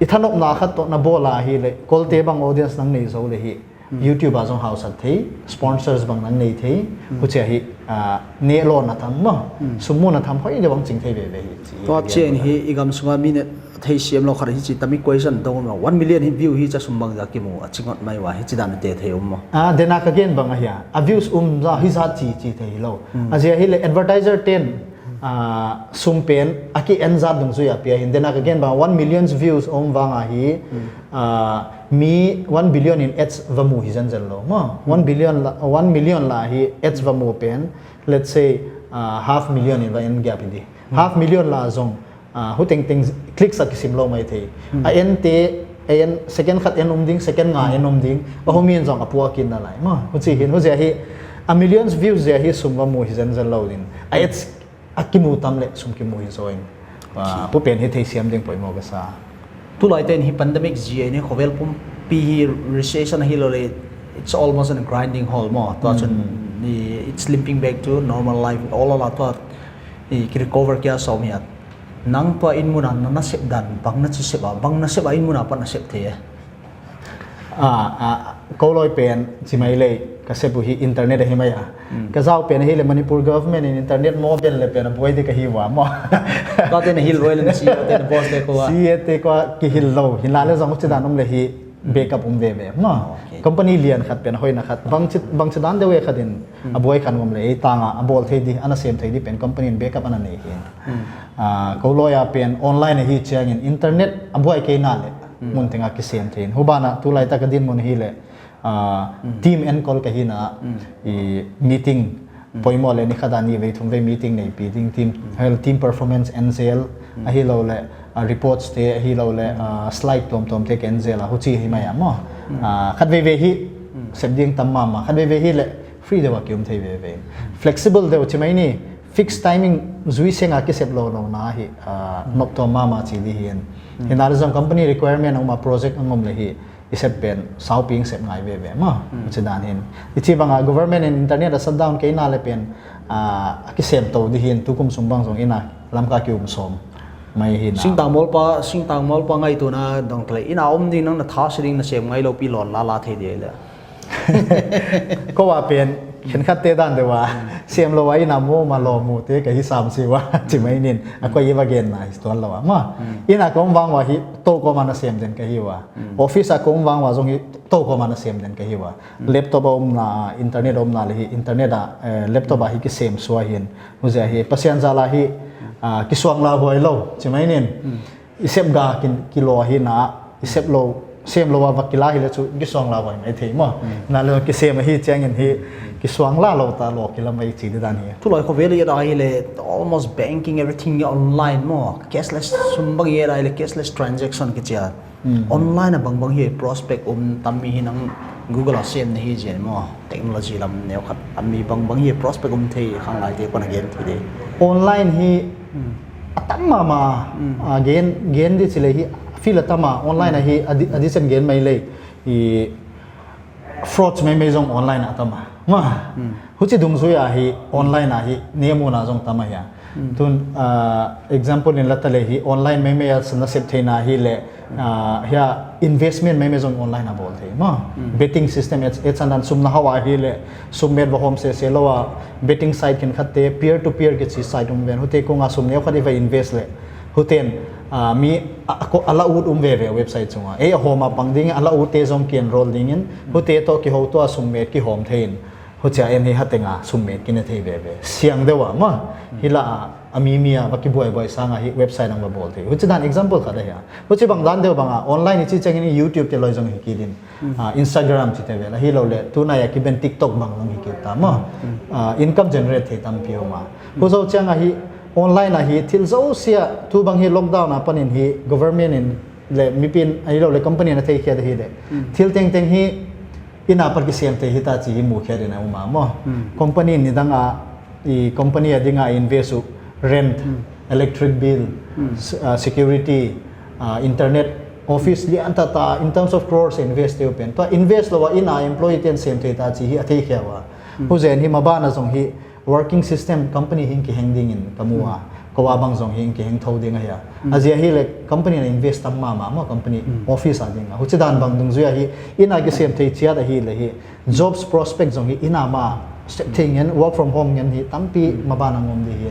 i thanopna khat toh na bawl a hi le, Kawlte bang audience nang nei zou le hi. YouTube a zong hausat thei, sponsors bang nang nei thei, huchia hi, ah, nehlawhna tham maw, sum muna tham hoih deuh bang ching thei veve hi, chi hi. Tua chiang hi i gam sunga mi ne thei siam lou khat hi chi tami question dong maw, one million hi view hi cha sum bang za kimu a chi ngot mai ua hi chi dan te thei um maw. Ah, dena ka gen bang ahia. A views um za hi za chi chi thei lou. A zia hi le advertiser ten, ah, sum pen a ki en zat dungzui a pia hi. Dena ka gen bang one million views om vang a hi, ah, mi one billion in ads va mu hi zenzen lou maw. One billion la, one million la hi ads va mu pen, let's say, ah, half million in va en giap hi di. Half million la zong, ah, hu tengteng clicks a kisim lou mai thei. A en te, a en second khat en um ding, second nga en um ding. A hu min zong a puak in na lai maw. Huchi hin, huziak hi, a millions views ziak hi sum va mu hi zenzen lou din. A ads a kimu tam le sum kimu hi zaw in. Ah, pu pen hi thei siam ding poimoh ka sa. Tulai ten hi pandemic ziak in hi khovel pumpi hi recession hi lou le, it's almost in a grinding halt maw. Tua chun it's limping back to normal life. All ala tua i ki recover kia sawm hiat. Nang tua in muna na, na sep dan, bang na chi sep a, bang na sep a in muna pa na sep thei e. Ah, ah, ko loi pen, chi mai lei, ka sep uh hi internet ahi mai a. Ka zau pen hi le Manipur government in internet mobile le pen a buai di ka hi ua maw. Ka te na hil roi le na si, ka te na boss te ko a. Si e te ko a ki hil lou, hi na le zong chi dan um le hi backup um veve maw. Company lian khat pen hoihna khat, bang chi, bang chi dan deuh e khat in a buai khan ngom le, ei tanga a bawl thei di, ana sem thei di pen company in backup ana nei hi. Ah, ko loi a pen online ahi chiangin internet a buai kei na le, mun tenga kisem thei in. Hubana tulai tak a dinmun hi le, ah, team enkol ka hi na, i meeting, poimoh le ni khat a ni vei thum vei meeting neipi ding, team, hel team performance en zel, ahi lou le, ah, reports te, ahi lou le, ah, slide tuamtuam te ka en zel a, huchi hi mai a maw. Ah, khat veve hi, sep ding tam mahmah, khat veve hi le, free deuh a ki um thei veve. Flexible deuh chi mai ni, fixed timing zui senga ki sep lou lou na hi, ah, nop tuam mahmah chi di hi en. Hi na le zong company requirement a um a project a ngom le hi, i sep pen, saupi in sep ngai veve maw, chi dan hin. I chi banga government in internet a shutdown kei na le pen, ah, a kisem tou di hin, tukum sung bang zong ina Lamka ki um sawm mai hi na. Singtang mawlpa, singtang mawlpa ngaihtuahna dong tle, ina om ding nang na tha si ding na sem ngai lou pi lon lala thei di le. Ko a pen, khenkhat te dan deuh a, sem lou a ina mu ma lou mu te ka hi sam si ua, chi mai nin, a koi i va gen na hi tuan lou a maw. Ina ka om vang ua hi, tou koma na sem den ka hi ua. Office a ka om vang ua zong hi, tou koma na sem den ka hi ua. Laptop a om na, internet a om na le hi, internet a, eh, laptop a hi kisem sua hin. Huziak hi, Pasian zala hi, ah, kisuang la huai lou, chi mai nin. I sep ga kin, ki lou hi na, i sep lou, sem lou a va kila hi le chu, kisuang la huai mai thei maw. Na le kisem hi chiangin hi, kisuang la lou ta lou kila mai chi di dan hi. Tulai khovel i ra hi le, almost banking, everything online maw. Cashless, sum bang i ra hi le, cashless transaction ki chia. Online a bangbang hi prospect um tam mi hi nang Google a sem na hi zen maw. Technology lam neu khat a mi bangbang hi prospect um thei khanglai te kon a gen thei de. Online hi a tam mahmah, a gen, gen di chi le hi field a tam a, online a hi a di, a di chen gen mai le. I frauds maimai zong online a tam a. Maw. Huchi dungzui a hi online a hi ne muna zong tam a hia. Tun, ah, example in la ta le hi online maimai a na sep theihna hi le, ah, hia investment maimai zong online a bawl thei. Maw. Betting system et, et cetera sum na hau a hi le, sum met va hawm sese lou a, betting site khenkhat te, peer to peer kichi site um ven, hute kong a sum neu khat i va invest le. Huten, ah, mi a, a, ko, a la ut um veve website sunga. Ei a hawm a pang ding, a la ut te zong ki enroll dingin, hute toh kihoutu a sum met kihawm thei in. Huchia en hi hateng a sum met ki ne thei veve. Siang deuh a maw. Hi la a, a mi mi a va kibuaibuai sang a hi website nang va bawl thei. Huchi dan example khat a hia. Huchi bang dan deuh bang a, online i chi chengin YouTube te loi zong hi ki din. Ah, Instagram chi te ve la hi lou le, tunai a ki ben TikTok bang zong hi ki ta maw. Ah, income generate thei tampi om a. Hu zou chiang a hi, online a hi, thil zosia, tu bang hi lockdown a panin hi, government in le, mipin, ahi lou le, company na thei khia hi le. Thil tengteng hi, ina pat kisem thei hi ta chi hi mu khia ding a um a maw. Company nidang a, i company a ding a invest uh, rent, electric bill, s-, ah, security, ah, internet, office lian ta ta, in terms of crores invest te uh pen. Tua invest lou a ina employee ten sem thei ta chi hi a thei khia ua. Huzen hi maban a zong hi, working system company hing kiheng dingin ka mu a. Kou a bang zong hing kiheng thou ding ahi a. A zia hi leh company na invest tam mahmah maw, company office a ding a. Huchi dan bang dungzui a hi inn a kisem thei chiat ahi leh hi jobs prospect zong hi inn a mah sep thei ngen, work from home ngen hi tampi maban a om di hi.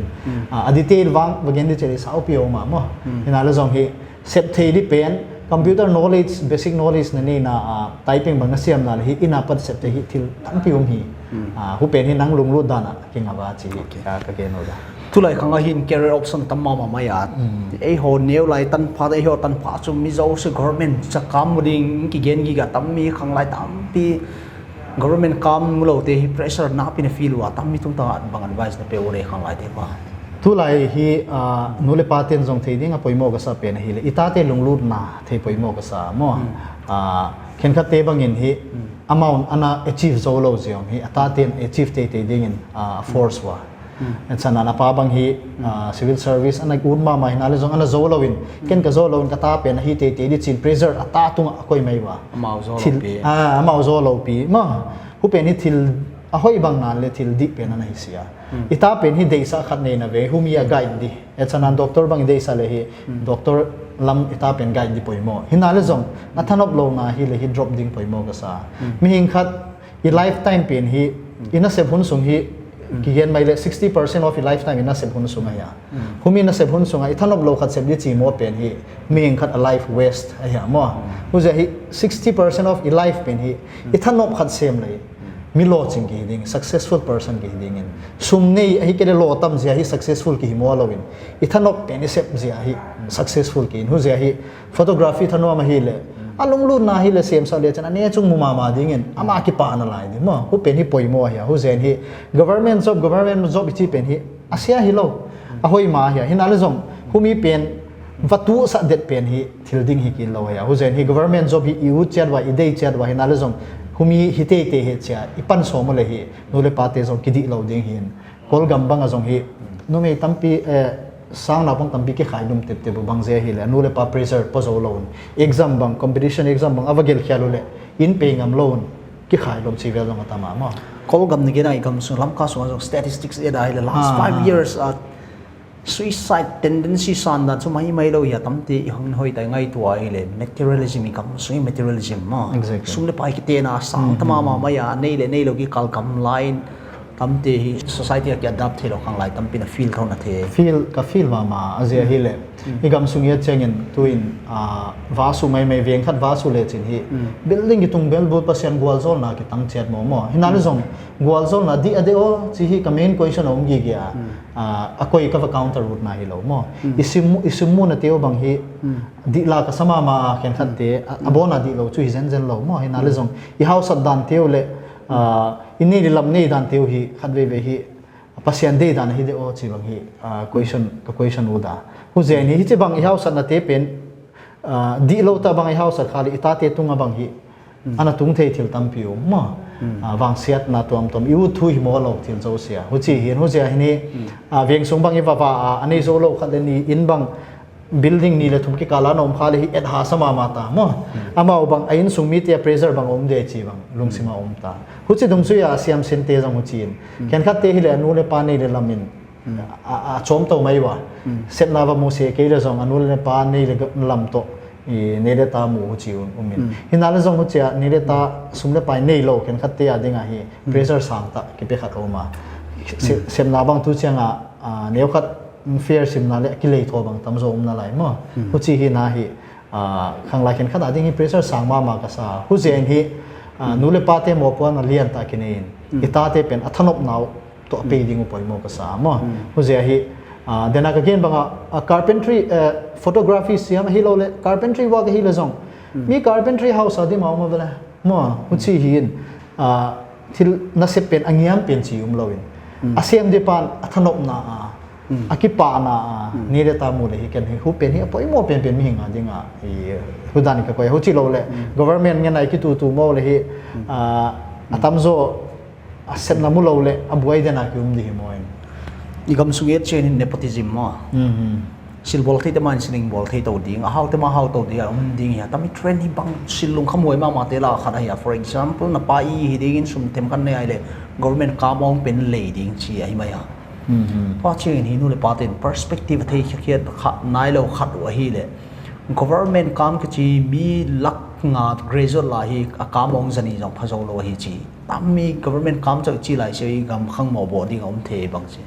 A, a detail vang va gen di chih leh saupi om a maw. Hi na leh zong hi sep thei di pen, computer knowledge, basic knowledge na neihna, a, typing bang na siam na leh hi inn a pat sep thei hi thil tampi om hi. A, hu pen hi nang lunglut dan a kingak a chi hi. Ka, ka gen uh a. Tulai khang a hin career option tam mahmah mai a. Ei ho neu lai tanpha, ei ho tanpha chu mi zosia government sa kam mu ding kigen gige tam mi khang lai tampi government kam mu lou te hi pressure na pi na feel ua tam mi tungtang a bang advice na pe uh leh khang lai te pa. Tulai hi, a, nu leh pa ten zong thei ding a poimoh ka sa pen ahi leh i tate lunglutna thei poimoh ka sa maw. A, khenkhat te bangin hi amount ana achieve zou lou ziak hi a taten achieve teitei dingin, a, force ua. Ensan a pa bang hi, a, civil service ana ut mahmah hi na leh zong ana zou lou in, ken ka zou lou in ka ta pen ahi teitei di chin pressure a ta tung a koi mai ua. Amau zou lou pi. A, amau zou lou pi maw. Hu pen hi thil a hoih bang na leh thil dih pen ana hi sia. I ta pen hi deihsah khat nei na ve, hu mi a guide di. Ensan a doctor bang deihsah leh hi doctor lam i ta pen guide di poimoh. Hi na leh zong a thanop lou na hi leh hi drop ding poimoh ka sa. Mihing khat i lifetime pen hi i nasep hun sung hi kigen mai leh sixty percent of i lifetime i nasep hun sung ahi a. Hu mi nasep hun sung a i thanop lou khat sep di chi maw pen hi mihing khat a life waste ahi a maw. Hu zia hi sixty percent of i life pen hi i thanop khat sem leh mi lawching kihi ding, successful person kihi dingin. Sum nei ahi kei leh lou tam zia hi successful kihi maw lou in. I thanop pen i sep zia hi successful kihi in. Hu zia hi photography thanuam ahi leh a lunglutna hi leh semsa leh chan a ne chung mu mahmah dingin ama kipahna lai di maw. Hu pen hi poimoh ahi a. Hu zen hi government job, government job i chi pen hi a sia hi lou. A hoih mah ahi a. Hi na leh zong hu mi pen va tuh sah det pen hi thil ding hi kei lou ahi a. Hu zen hi government job hi i ut chiat ua, i deih chiat ua hi na leh zong hu mi hi teitei hi chia i pan sawm leh hi nu leh pa te zong kidih lou ding hi in. Kawlgam bang a zong hi numei tampi, eh, sang naupang tampi kikhai lum teptep uh bang zia hi leh nu leh pa pressure pua zou lou un. Exam bang, competition exam bang a va gelh khial uh leh inn pe ngam lou un kikhai lum chi vel zong a tam a maw. Kawlgam na gen a i gam sung Lamka sung a zong statistics et a hi leh last five years a suicide tendency san dan chu mai mai lou hi a tamte i hong hoih ta i ngaihtuah a hi leh materialism i gam sung i materialism maw. Exactly. Sum leh pai kitenna sang ta mahmah mai a nei leh nei lou kikal gam lai in tamte hi society a ki adapt thei lou khang lai tampi na feel thou na thei. Feel, ka feel mahmah a zia hi leh. I gam sung i et chiangin tuin, a, va su mai mai veng khat va su leh chin hi building kitung bel bul Pasian gualzawlna kitang chiat maw maw. Hi na leh zong gualzawlna dih a deuh aw chi hi ka main question a om gige a. A, a koi ka va counter ut na hi lou maw. I sim, i sim muna te uh bang hi dih la ka sa mahmah a khenkhat te, a, a bawn a dih lou chu hi zenzen lou maw. Hi na leh zong i hausat dan te uh leh, a, i nei leh lam nei dan te uh hi khat veve hi Pasian deih dan hi deuh aw chi bang hi, a, question, ka question ut a. Hu zen hi hichi bang i hausatna te pen, a, dih lou ta bang i hausat kha leh i tate tung a bang hi ana tung thei thil tampi om maw. A, vangsiatna tuamtuam i ut thu hi maw lou thil zosia. Huchi hi in hu zia hi ni, a, veng sung bang i va va a, a nei zou lou khat leh ni inn bang building ni leh thum kikal a na om kha leh hi et ha sa mahmah ta maw. Amau bang a inn sung mite a pressure bang om di chi bang lungsim a om ta. Huchi dungzui a siamsin te zong huchi in. Khenkhat te hi leh a nu leh pa nei leh lam in a, a, a chawm tou mai ua. Sepna va mu se kei leh zong a nu leh pa nei leh lam toh i nei leh ta mu huchi un, um in. Hi na leh zong huchi a nei leh ta sum leh pai nei lou khenkhat te a ding a hi pressure sang ta kipe khat om a. Se-, sepna bang tu chiang a, a, neu khat fair simna leh kilei tho bang tam zaw um na lai maw. Huchi hi na hi, a, khang lai khenkhat a ding hi pressure sang mahmah ka sa. Hu zen hi, a, nu leh pa te mawhpuakna lian ta kinei in. I tate pen a thanopna uh toh a pei ding uh poimoh ka sa maw. Hu zia hi, a, dena ka gen bang a, a, carpentry, eh, photography siam ahi lou leh carpentry work ahi leh zong mi carpentry house a di mah om a ve leh maw. Huchi hi in, a, thil nasep pen a ngiam pen chi um lou in. A siam di pan a thanopna a, a kipahna a, nei leh ta mu leh hi ken hi hu pen hi a poimoh penpen mihing a ding a, i, hu dan ka koi huchi lou leh government ngen a i kitutu maw leh hi, a, a tam zaw a sepna mu lou leh a buai den a ki um di hi maw in. I gam sung i et chiangin nepotism maw. Sil bawl theite mah in sil hing bawl thei tou ding, a haute mah hau tou ding a um ding hi a. Tami trend hi bang sil lungkham huai mahmah te lak a khat ahi a. For example, na pa i hi dingin sum themkhat nei a hi leh Government kam ong pen lei ding chi ahi mai a. Tua chiangin hi nu leh pate'n perspective a thei khiat kha nailou khat uh ahihleh, government kam kichi mi lak nga graduate la hi a kam ong zani zong phazou lou ahi chi. Tam mi government kam chauh chi lai se i gam khang mawhbawl ding a om thei bang chi.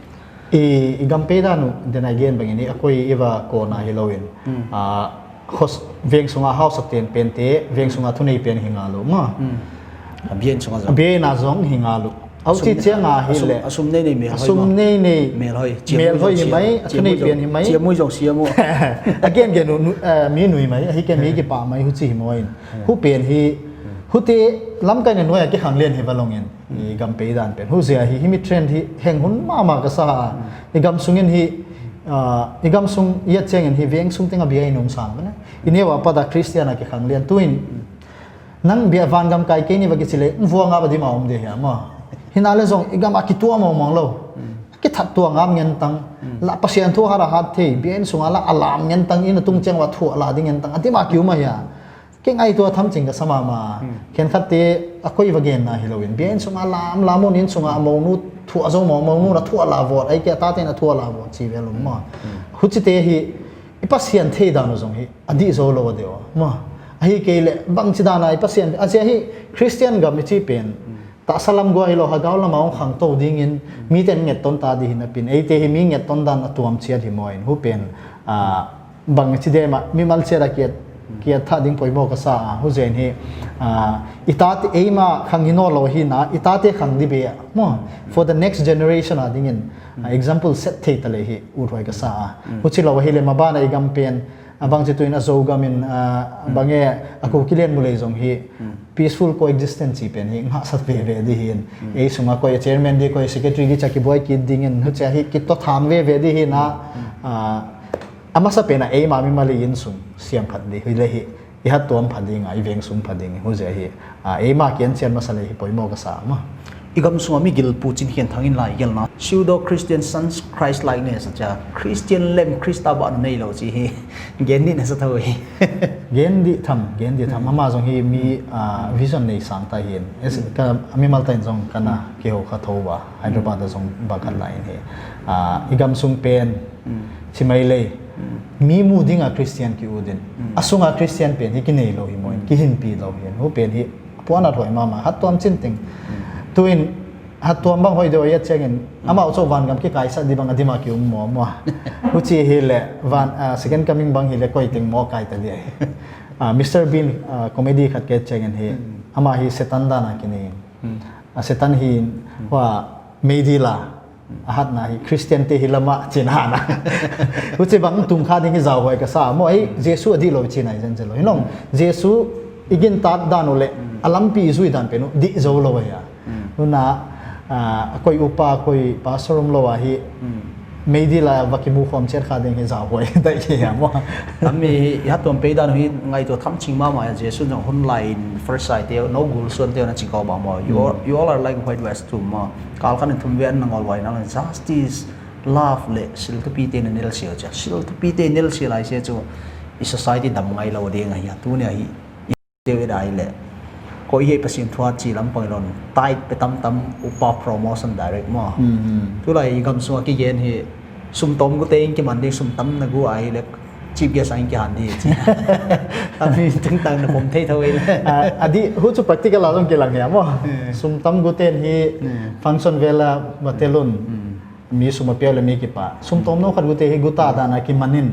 I, i gam peidan uh den a gen bangin i a koi i va kona hilou in. A, hos, veng sunga hausa ten pente, veng sunga thunei pen hi ngal uh maw. A biain sunga zong. A biain a zong hi ngal uh. Au chi chiang a hi leh. A sum nei nei mel hoi maw. A sum nei nei. Mel hoi. Mel hoi hi mai, a thunei pen hi mai. Chia mui zong sia maw. Again, gen uh, mi nui mai, ahi ke mi kipah mai huchi hi maw in. Hu pen hi, hute lamkai na nuai a kikhang lian hi va long in. I gam peidan pen. Huziak hi, hi mi trend hi heng hun mahmah ka sa a. I gam sungin hi, ah, i gam sung i et chiangin hi veng sung teng a biain ong sang bana. I neu a pat a Christian a kikhang lian tuin. Nang bia van gam kai kei ni va kichi leh, vuang a va dim a om de hia maw. Hi na leh zong i gam a kituak mawngmawng lou. Kithat tuak ngam ngen tang. La Pasian thu hara hat thei, biain sunga la a lam ngen tang, inn a tung chiang va thuak la ding ngen tang. A dim a ki um a hia. Kei ngaihtuah tham ching ka sa mahmah. Khenkhatte a koi va genna hilou in. Biain sunga lam, lam un inn sunga a mounu thuak zou maw, mounu na thuak la vot, ahi ke a tate'n a thuak la vot, chi vel om maw. Huchite hi, i Pasian theidan uh zong hi, a dih zou lou a deuh maw. Ahi kei leh, bangchidan a i Pasian, a zia hi, Christian gam i chi pen. Tahsa lam gua hilou, hagau lam a ong khangtou dingin, mite'n ngetton ta di hi na pen. Eite hi mi ngetton dan a tuam chiat hi maw in, hu pen, ah, bangchi dia mah, mimal chiat a kiat, kiat thak ding poimoh ka sa a, huzen hi, ah, i tate eimah khang hi nawnlou hi na, i tate khang di bek a, maw, for the next generation a dingin, ah, example set thei ta leh hi, uthuai ka sa a. Huchilou ahihleh maban a i gam pen, a bangchi tuin a Zogam in, ah, bang e, a Kuki lian mu lei zong hi, peaceful coexistence chi pen hi, ngahsat veve di hin, ei sunga koi chairman di, koi secretary di chia kibuai kit dingin, huchia hi, kitoh tham veve di hi na, ah, a masa pen a eimah mimal i inn sung siam phat di, hi leh hi, i hattuam phat ding a, i veng sung phat ding, huziak hi, ah, eimah kian chian masa leh hi poimoh ka sa maw. I gam sunga mi gil pu Chin Khian Thang in lai gelna. Pseudo Christian sons Christ likeness a chia. Christian lem Krista bang neilou chi hi. Gen dih na sa thou hi. Gen dih tham, gen dih tham. Amah zong hi mi, ah, vision nei sang ta hin. Es, ka, mimal ta in zong ka na kihou kha thou va. Hyderabad a zong va khat lai in hi. Ah, i gam sung pen. Chi mai leh. Mi mu ding a Christian ki ut in. A sunga Christian pen hi ki neilou hi maw in. Ki hinpi lou hi. Hu pen hi puan a thoi mahmah. Hattuam chin ting. Tuin hattuam bang hoih deuh a i et chiangin. Amau chauh van gam kikaisah di bang a dim a ki um maw maw. Huchi hileh van, ah, second coming bang hileh koi teng maw kai ta di ai. Ah, Mister Bean, ah, comedy khat ka et chiangin hi. Amah hi Satan dan a ki nei. Ah, Satan hi hua meidil a. A hatna hi Christian te hi lam a chin hana. Huchi bang tung kha ding hi zauhuai ka sa. Maw hi Jesu a dih lou chin ai zen zen lou. Hi nong Jesu i gintak dan uh leh a lampi i zui dan pen uh dih zou lou a hia. Huna, ah, koi upa, koi pastor om lou a hi. Meidil a va kimu khawm chiat kha ding hi zauhuai dai hi hia maw. Ami hi, i hattuam peidan uh hi ngaihtuah tham ching mahmah a Jesu zong hun lai in Pharisai te, nou gul suan te na chi kawm a maw. You all, you all are like whitewashed tomb maw. Kal khat in thum vel na ngol uai na leh justice, love leh silthupi te na nilsia chia. Silthupi te nilsia lai sia chu i society dam ngai lou ding ahi a. Tuni a hi i te ve dai leh. Koi hi Pasian thu a chi lam pang lon. Tithe pe tamtam upa promotion direct maw. Tulai i gam sunga kigen hi sum tawm gute in kiman ding sum tam na gu ai leh. Chief guest a in kihan di chi. Ami tengtang na pom thei thou in. Ah, a dih, huchu practical a zong kilang hia maw. Sum tam guten hi function vel a va tel un. Mi sum a piau leh mi kipah. Sum tawm nou khat gute hi guta dan a kiman in.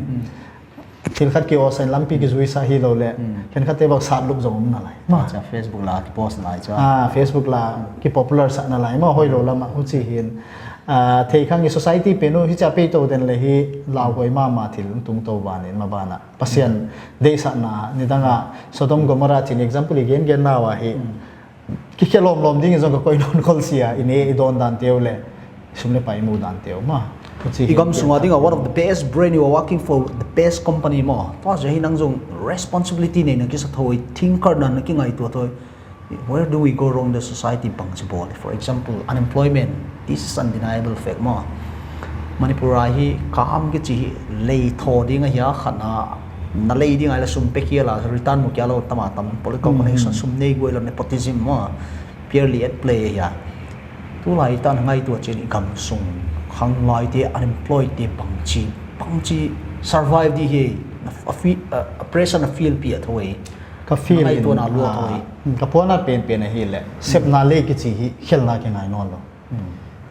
Thil khat ki osa in lampi ki zuisa hilou leh. Khenkhat te bang sat lup zong om na lai. Maw. Cha Facebook la ki post lai cha. Ah, Facebook la ki popular sa na lai. Maw hoihlou lam a huchi hin. Ah, thei khang i society pen uh hi chia pei tou den leh hi lauhuai mahmah thil tung tou ban in maban a. Pasian deihsakna nidang a Sodom Gomorrah chin example i gen gen na ua hi. Ki khe lawmlawm ding in zong ka koi nawn khol sia, i ne i dawn dan te uh leh sum leh pai mu dan te uh maw. I gam sunga ding a one of the best brand, you are working for the best company maw. Tua zia hi nang zong responsibility nei na kisa thou, thinker na na kingaihtuah thou. Where do we go wrong the society bang chi bawl? For example, unemployment. This is undeniable fact maw. Manipur a hi kam kichi hi lei thaw ding a hia khat na, na lei ding a leh sum pe kia la, return mu kia lou tam a tam, political connection, sum nei guai lou, nepotism maw. Purely at play a hia. Tulai tan ngaihtuah chiang in i gamsung khanglaite, unemployed te bangchi, bangchi survive di hi, a fi-, a, a pressure na feel pi a thoi. Ka feel in, ngaihtuahna lua ah, thoi. Ka puanna penpen ahihleh, sepna lei kichi hi khelhna kingai nawnlou.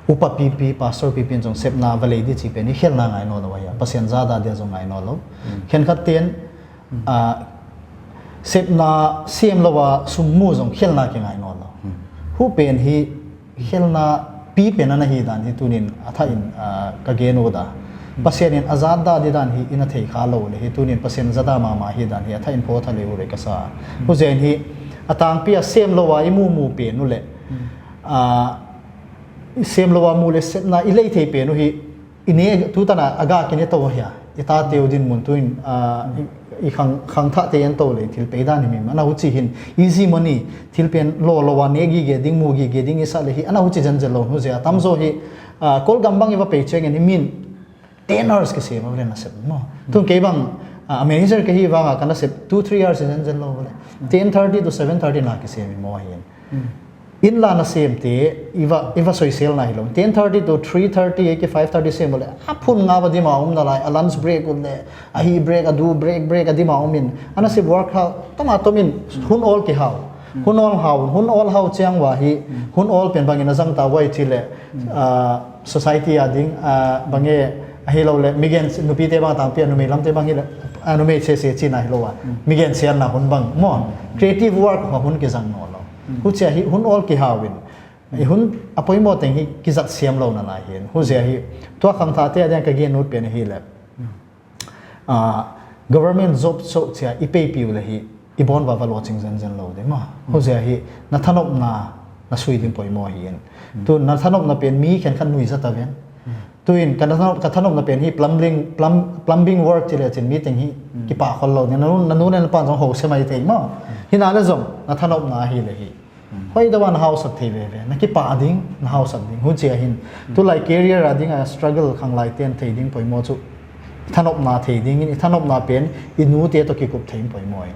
Upa pipi, pastor pipi in zong sepna va lei di chih pen hi khelhna ngai nawnlou ahi a. Pasian zahdah dia zong ngai nawnlou. Khenkhat ten, ah, sepna sem lou a sum mu zong khelhna kingai nawnlou. Hu pen hi khelhna pi pen ana hi dan hi tunin a thah in, ah, ka gen ut a. Pasian in a zahdah di dan hi i na thei kha lou leh hi tunin Pasian zahdah mahmah hi dan hi a thah in phoh tha leh uh leh ka sa. Huziakin hi a tangpi a sem lou a i mumu pen uh leh, ah, i sem lou a mu leh sepna i lei thei pen uh hi i ne, tutan a gah kine tou hia. I tate uh dinmun tuin, ah, i, i khang, khangthahte en tou leh thil pei dan hi mim. Ana huchi hin, easy money, thil pen lou lou a ne gige ding, mu gige ding i sah leh hi, ana huchi zenzen lou huzia. Tamzaw hi, ah, Kawlgam bang i va pei chiangin hi min ten hours kisem a leh na sep maw. Tun kei bang, ah, manager ka hi vang a ka na sep two, three hours zenzen lou leh. Ten thirty to seven thirty na kisem hi maw hi. Inn la na semte, i va, i va soiselna hilou. Ten thirty to three thirty, ki five thirty sem leh, a phun nga va dim a omna lai, a lunch break ut leh, a hi break, a du break, break a dim a om in. Ana sep work hau, tama tomin, hun awl kihau. Hun awl hau, hun awl hau chiang ua hi, hun awl pen bangin a zang ta uai chih leh, ah, society a ding, ah, bang e, ahilou leh, mi gen, nupite bang tangpi a, numei lamte bang hileh, ah, numei sese chihna hilou a. Mi gensiatna hun bang, maw. Creative work hua hun kizang nawnlou. Huchia hi hun awl kihau in. I hun a poimoh teng hi kizat siam louhna lai hi. Huzia hi tua khangthahte a diang ka gen ut pen ahihleh. Ah, government job chauh chia i peipi uleh hi i bawn va va lou ching zenzen lou di maw. Huzia hi na thanopna na sui ding poimoh hi in. Tu na thanopna pen mi khenkhat nui zat a ven. Tuin ka thanop, ka thanopna pen hi plumbing, plum-, plumbing work chih leh chin mi teng hi kipah khol lou. Na nu, na nu leh na pa'n zong hou se mai thei maw. Hi na leh zong na thanopna ahihleh hi. Hoih deuh a na hausak thei veve, na kipah ding, na hausak ding. Huchia hin, tulai career a ding a struggle khanglaite'n thei ding poimoh chu, i thanopna thei ding in, i thanopna pen, i nute toh kikup thei in poimoh in.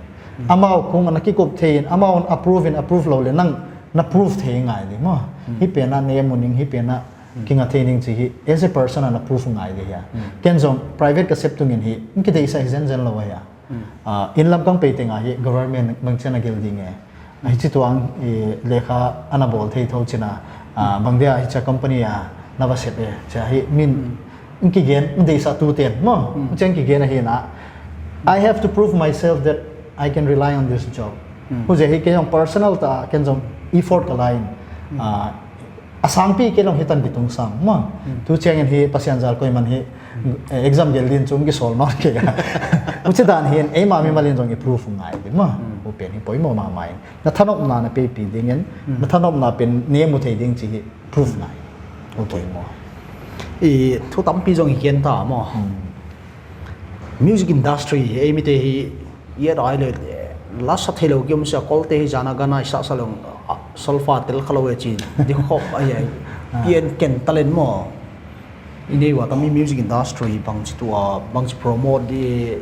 Amau kung ana kikup thei in, amau approve in, approve lou leh nang, na prove thei ngai di maw. Hi pen a ne mu ning, hi pen a kinga thei ning chih hi, as a person a na prove ngai di hia. Ken zong private ka sep tungin hi, in kideihsak hi zenzen lou hia. Ah, inn lam kang pei teng a hi government bangchi'n a gel ding e. Hichi tuang, eh, lekha ana bawl thei thou chihna, ah, bang dia hichia company a na va sep e. Chia hi min, in kigen, in deihsaktu ten maw. Chia in kigen ahi na. I have to prove myself that I can rely on this job. Huzia hi ken zong personal ta, ken zong effort ka la in. Ah, a sangpi kei lou hi tan kitung sang maw. Tu chiangin hi Pasian zal koiman hi, eh, exam gel din chung kisawl nawn kei a. Huchi dan hi eimah mimal in zong i prove ngai di maw. Hu pen hi poimoh mahmah in. Na thanopna na peipi ding in, na thanopna pen ne mu thei ding chih hi prove ngai. Poimoh. I thu tampi zong i gen ta maw. Music industry, ei mite hi, i et a leh, lasa theilou ki om sia, Kawlte hi zan a gan a i sasa leng, ah, solfa tel kha lou e chi, di khop ahi ai. Pian ken talent maw. I nei ua tami music industry bangchi tua, bangchi promote di,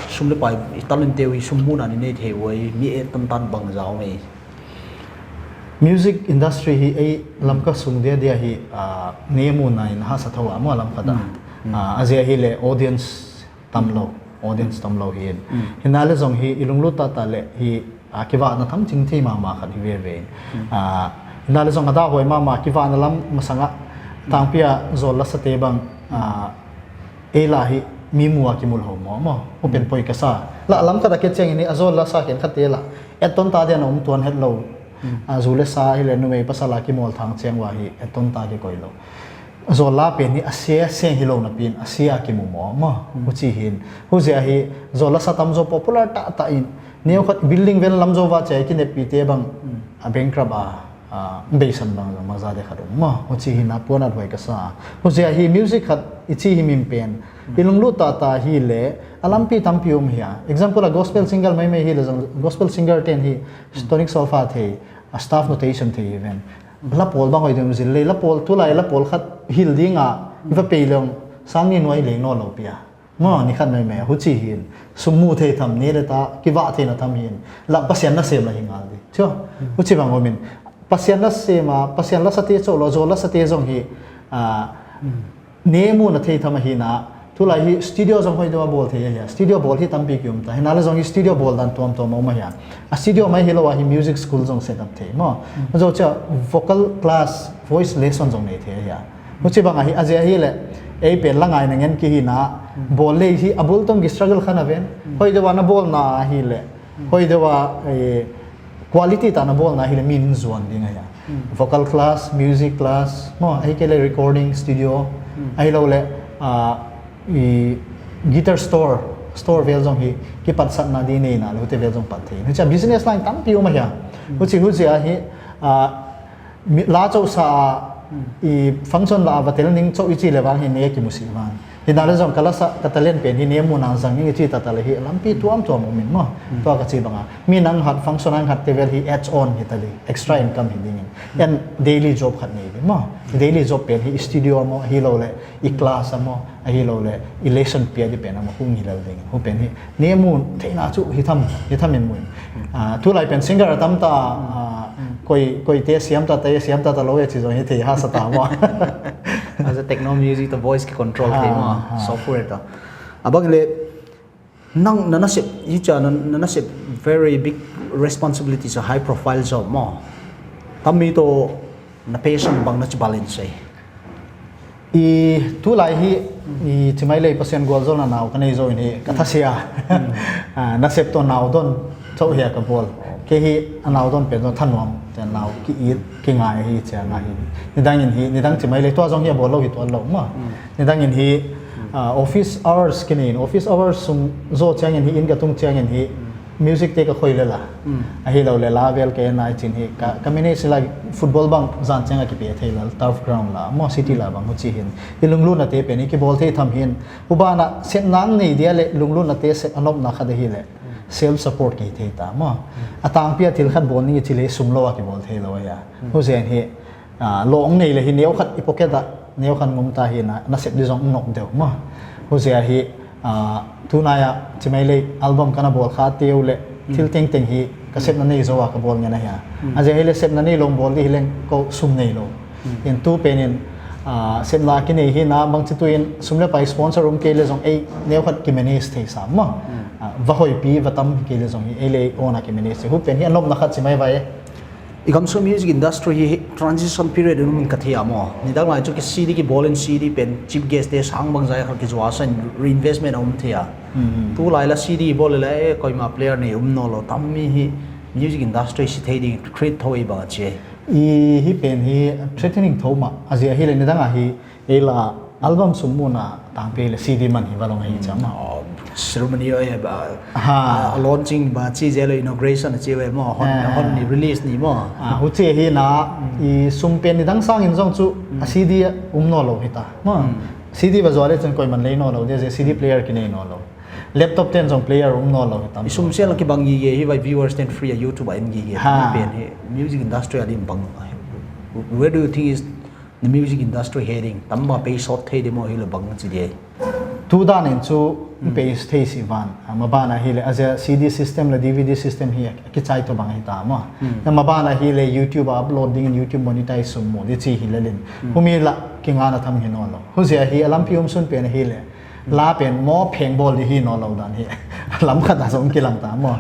sum leh pai, i talent te uh hi sum muhna i nei thei uai, mi et tantan bang zah om ei. Music industry hi ei Lamka sung dia dia hi, ah, ne muhna in hahsa thou a maw Lamka ta. Ah, a zia hileh audience tamlou, audience tamlou hi. Hi na leh zong hi i lunglut tahtah leh hi, ah, kivahna tham ching thei mahmah khat hi veve. Ah, hi na leh zong a dah huai mahmah kivahna lam masang a tangpi a zawl lasate bang, ah, ei lah hi mi mu a kimu lou maw maw. Hu pen poi ka sa. Lah lam khat a ke chiangin hi a zawl lasa khenkhatte lah etton ta dia na om tuan het lou. Ah, zu leh sa hileh numei pasal a kimawl thang chiang ua hi etton ta kikoih lou. Zawl la pen hi a sia seng hilou napi in a sia kimu maw maw. Huchi hin. Huzia hi zawl lasa tamzaw popular tahtah in. Neu khat building vel lam zaw va chai kineppite bang a bankrupt a, ah, beisan bang zong mangza de khat om maw. Huchi hin a puan a huai ka sa. Huzia hi music khat i chi hi min pen. I lunglut tahtah hileh a lampi tampi om hia. Example a gospel singer maimai hileh zong gospel singer ten hi tonic solfa thei, a staff notation thei hi ven. La pawl bang hoih deuh zil leh, la pawl tulai la pawl khat hil ding a, i va pei leng, sang nih nuai leng nawnlou pi a. Maw, ni khat maimai, huchi hin, sum mu thei tham, ne leh ta, kivah theihna tham hin, lah Pasian nasem lah hi ngal di. Chia, huchi bang om in, Pasian la sem a, Pasian la sate chauh lou, zawl la sate zong hi, ah, ne muhna thei tham ahi na. Tulai hi studio zong hoih deuh a bawl thei ahi a. Studio bawl hi tampi ki om ta. Hi na le zong hi studio bawl dan tuamtuam a om ahi a. A studio mai hilou a hi music school zong set up thei maw. Zoh chia vocal class, voice lesson zong nei thei ahi a. Huchibang ahi, a zia hi le, ei pen la ngaihna ngen ki hi na, bawl le hi a bul tawm ki struggle kha na ven. Hoih deuh a na bawlna ahi le, hoih deuh a, eh, quality tah na bawlna ahi le min zuan ding ahi a. Vocal class, music class, maw, ahihkeileh recording studio, ahilou le, ah, i guitar store, store vel zong hi, kipatsakna di nei na le, hute vel zong pat thei. Huchia business line tampi om ahi a. Huchi, huchia hi, ah, mi, la chauh sa a, i function la a va tel ning chauh i chi le vang hi ne ki mu si vang. Hi na le zong ka la sa, ka talent pen hi ne muhna zang ning i chi ta ta le hi lampi tuamtuam om in maw. Tua ka chi bang a. Mi nang hat function ang hat te vel hi add on hi ta di, extra income hi ding in. En daily job khat nei di maw. Daily job pen hi studio maw, hilou le i class a maw, ahilou le i lesson pia di pen a maw, hung hi lel ding. Hu pen hi ne muh theihna chu hi tham, hi tham in mu in. Ah, tulai pen singer a tam ta, ah, koi, koi te siam ta, te siam ta ta lou e chi zong hi thei ha sa ta maw. As a techno music, the voice ki control thei maw, software ta. A bang le, nang na nasep, hi chia na, na nasep very big responsibility sa, high profile job maw. Tammi toh na passion bang na chi balance ei. I tulai hi, i chi mai le Pasian gualzawlna nau ka nei zou in hi, ka thasia. Ah, nasep toh nau don, chauh hia ka bawl. Kei hi a nau don pen zong thanuam, te nau ki it, ki ngai hi chia ngai hi. Nidang in hi, nidang chi mai le tua zong hi a bawl lou hi tuan lou maw. Nidang in hi, ah, office hours ki nei in, office hours sung zoh chiang in hi, in ka tung chiang in hi, music te ka khoi le la. Ahilou le la vel ka en nai chin hi, ka, ka manage la football bang zan chiang a ki pe thei la, turf ground la, maw city la bang huchi hin. I lunglutna te pen hi ki bawl thei tham hin. Hu bana sepna nei dia le lunglutna te sep a nopna khat ahi le. Self support ki thei ta maw. A tangpi a thil khat bawl ning i chi le sum lou a ki bawl thei lou ahi a. Hu zen hi, ah, lawng nei le hi neu khat i pocket a, neu khat ngum ta hi na, nasep di zong nop deuh maw. Hu zia hi, ah, tunai a chi mai le album ka na bawl kha teu le, thil tengteng hi ka sepna nei zou a ka bawl ngen ahi a. A zia hi le sepna nei lou bawl di hi leng ko sum nei lou. In tu pen in, ah, sepna ki nei hi na bang chi tu in sum le pai sponsor um kei le zong ei neu khat ki manage thei sa maw. Ah, va hoih pi, va tam kei le zong hi ei le ei own a ki manage thei. Hu pen hi a nopna khat chi mai vai. I gamsung music industry hi transition period in um in ka thei a maw. Nidang lai chu ki C D ki bawl in C D pen chief guest te sang bang zai khat ki zuak sa in reinvestment a um thei a. Tulai la C D bawl le, eh, koima player nei um nawn lou, tammi hi music industry si thei ding create thou i bang a chi. I hi pen hi threatening thou mah, a zia hi le nidang a hi, ei la album sum muhna tangpi le C D man hi va long hi cham. Oh, ceremony oi ba. Ha. Ah, launching ba chi zel inauguration chi ve maw, hon, hon ni release ni maw. Ah, huchi hi na, i sum pen nidang sang in zong chu a C D um nawn lou hi ta. Maw. C D va zuak le chun koiman lei nawn lou, dia zia C D player ki nei nawn lou. Laptop ten zong player um nawn lou hi tam. I sum sial ki bang gige hi vai viewers ten free a YouTube a en gige. Ha. Pen hi music industry a dim bang. Where do you think is the music industry heading? Tam ma pei sawt thei di maw hi le bang chi di. Tu dan in chu pei thei si van. A maban a hi le a zia C D system le D V D system hi a ki chai to bang hi ta maw. Na maban a hi le YouTube a upload ding in YouTube monetize sum mu di chi hi le lin. Humi la ki ngana tham hi nawn lou. Hu zia hi a lampi um sun pen hi le. La pen maw pheng bawl di hi nawn lou dan hi. Lam khat a zong ki lang ta maw.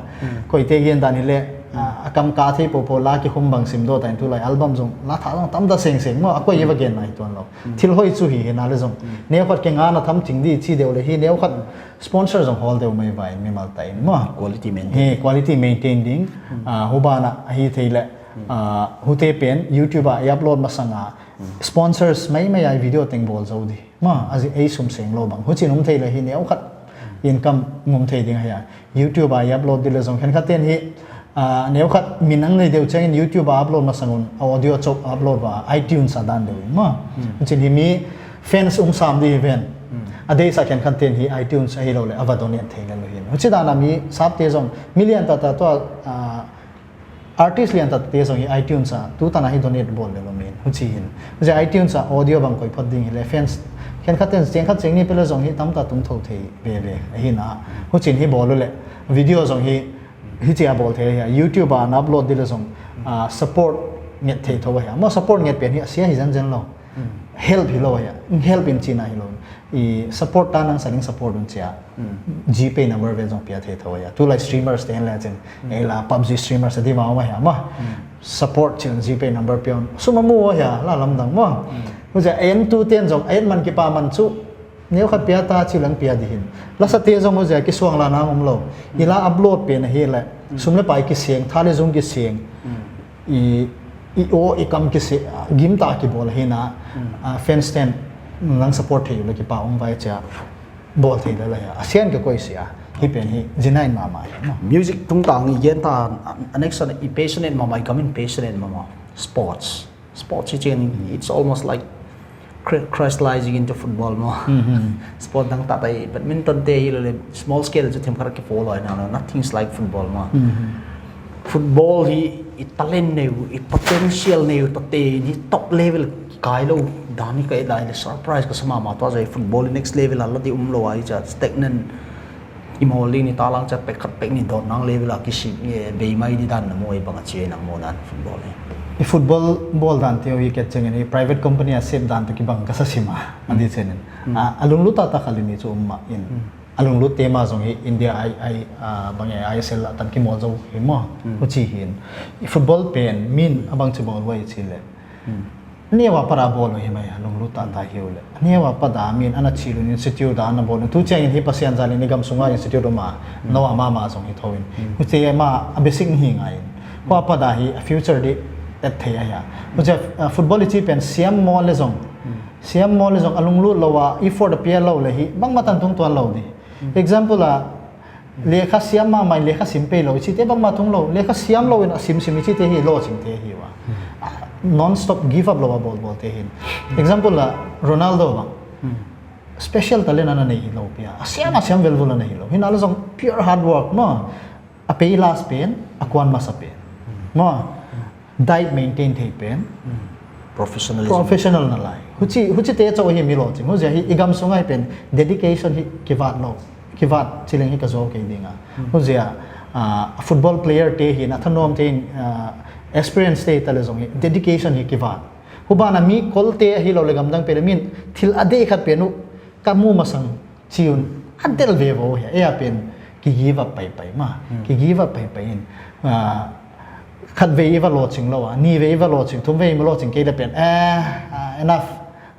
Koite gen dan hi le, ah, a kam ka thei popo la ki hum bang sim dawh ta in tulai album zong la tha zong tam ta seng seng maw. A koi i va gen nai tuan lou. Thil hoih chu hi hi na le zong. Neu khat ki ngana tham ting di chi deuh le hi neu khat sponsor zong hawl deuh mai vai mimal ta in maw. Quality maintain. Hi, quality maintain ding. Ah, hu bana a hi thei le. Ah, hute pen YouTube a i upload masang a. Sponsors mai mai a i video teng bawl zou di. Maw, a zia ei sum seng lou bang. Huchi in um thei le hi neu khat income ngum thei ding ahi a. YouTube a i upload di le zong khenkhat ten hi, ah, neu khat min ang nei deuh chiang in YouTube a upload masang un audio chauh upload va iTunes a dan deuh in maw. Huchi in hi mi fans um sam di hi ven. A deihsa khenkhat ten hi iTunes ahilou le a va donate thei le lou hin. Huchi dan a mi sap te zong million ta ta tua, ah, artist lian ta te zong hi iTunes a, tu tan a hi donate bawl le lou min, huchi hin. Huchi iTunes a audio bang koi phot ding hi le fans, khenkhat ten chiang khat chiang ni pe le zong hi tam ta tung thou thei ve ve, ahi na. Huchi in hi bawl le, video zong hi, hichi a bawl thei hi, YouTube a na upload di le zong, ah, support nget thei thou ahi a. Maw, support nget pen hi a sia hi zenzen lou. Help hilou ahi a. Help in chihna hilou. I support ta nang sa ding support un chia. GPay number vel zong pia thei thou ahi a. Tulai streamers te'n leh chin. Ei la PUBG streamers a di ma om ahi a maw. Support chih GPay number pia un. Sum a mu ahi a, la lamdang maw. Huchia en tu ten zong, en man kipan man chu. Neu khat pia ta chih leng pia di hi. Lasate zong huchia kisuang la nang om lou. I la upload pen ahi leh. Sum leh pai kiseng, tha leh zung kiseng. I, i aw, i kam kise, gim ta kibawl hi na, ah, fans ten nang support thei leh kipak om vai chia bawl thei lel ahi a. A sian ka koih sia, hi pen hi, zinain mahmah hi, no? Music tungtang i gen ta, a next one, i passionate mahmah, i kam in passionate mahmah. Sports. Sports hi chiang, it's almost like cry-, crystallizing into football maw. Sport dang ta tai, badminton te hi lou leh, small scale chu themkhat ki follow na, no, nothing's like football maw. Football hi i talent neu, i potential neu tate, ni top level kai lou dan hi ka et lai leh surprise ka sa mahmah. Tua zai football next level a la di um lou ahi chia, stagnant. I mawl ding ni ta lang chia pek khat pek ni dot nang level a kisi, eh, bei mai di dan na maw, i bang a chia nang maw dan football hi. I football bawl dan te i et chiang in i private company a sep dan toh kibang ka sa sim a, a di chiang in. A, a lunglut a ta kha lim i chu um mah in. A lunglut te mah zong hi India ai, ai, ah, bang e, ISL a tan kimawl zou hi maw. Huchi hi in. I football pen min a bang chi bawl uai chi leh. Neu a pat a bawl uh hi mai a, lunglut a ta hi uh leh. Neu a pat a min ana chih lou in institute a ana bawl uh. Tu chiang in hi Pasian zal in i gam sung a institute um a. Neu a mahmah zong hi thou in. Huchi mah a basic hi ngai in. Hua pat a hi a future di et thei ahi a. Huchi, ah, football i chih pen siam maw leh zong. Siam maw leh zong a lunglut lou a, effort a pia lou leh hi, bangmah tan tungtual lou di. Example a, lekha siam mahmah in lekha sim pei lou, i chihte bangmah tung lou, lekha siam lou in a sim sim i chihte hi lawhching te hi ua. Ah, non-stop give up lou a bawl bawl te hi. Example a, Ronaldo bang. Special talent ana nei hilou pia. A siam a siam velvul ana hilou. Hi na leh zong pure hard work maw. A pei last pen, a kuan masa pen. Maw. Diet maintain thei pen. Professionalism. Professional na lai. Huchi, huchi te chauh hi mi lawhching. Huchia hi i gam sung a hi pen dedication hi kivat lou. Kivat chi leng hi ka zou kei ding a. Huchia, ah, football player te hi na thanuam te in, ah, experience te ta leh zong hi dedication hi kivat. Huban a mi kol te hi lou leh gamdang pen min thil a deih khat pen uh ka mu masang chi un a del ve vo hi a, ei a pen ki give up paipai maw, ki give up paipai in, ah, khat vei i va lawhching lou a, ni vei i va lawhching, thum vei i va lawhching kei leh pen, eh, ah, enough,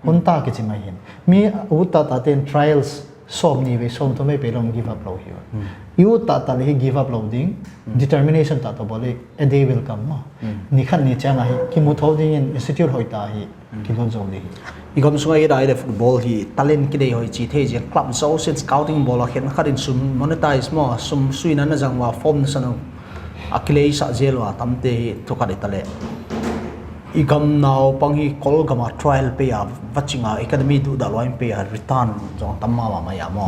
hun ta kichi mai hi in. Mi ut tahtah ten trials, sawm ni vei, sawm thum vei pei lou in give up lou hi ua. I ut tahtah leh hi give up lou ding, determination tahtah bawl leh, a day will come maw. Ni khat ni chiang a hi, kimu thou ding in institute hoih ta hi, kilut zou di hi. I gam sung a i et leh football hi talent ki deih hoih chi thei ziak club zousen scouting bawl a khenkhat in sum monetize maw, sum sui na na zang ua form na sa na a kilei sa zel ua tamte hi thu khat i et leh. I gam naupang hi Kawlgam a trial pei a va ching a academy duhdah lua in pei a return zong tam mahmah mai a maw.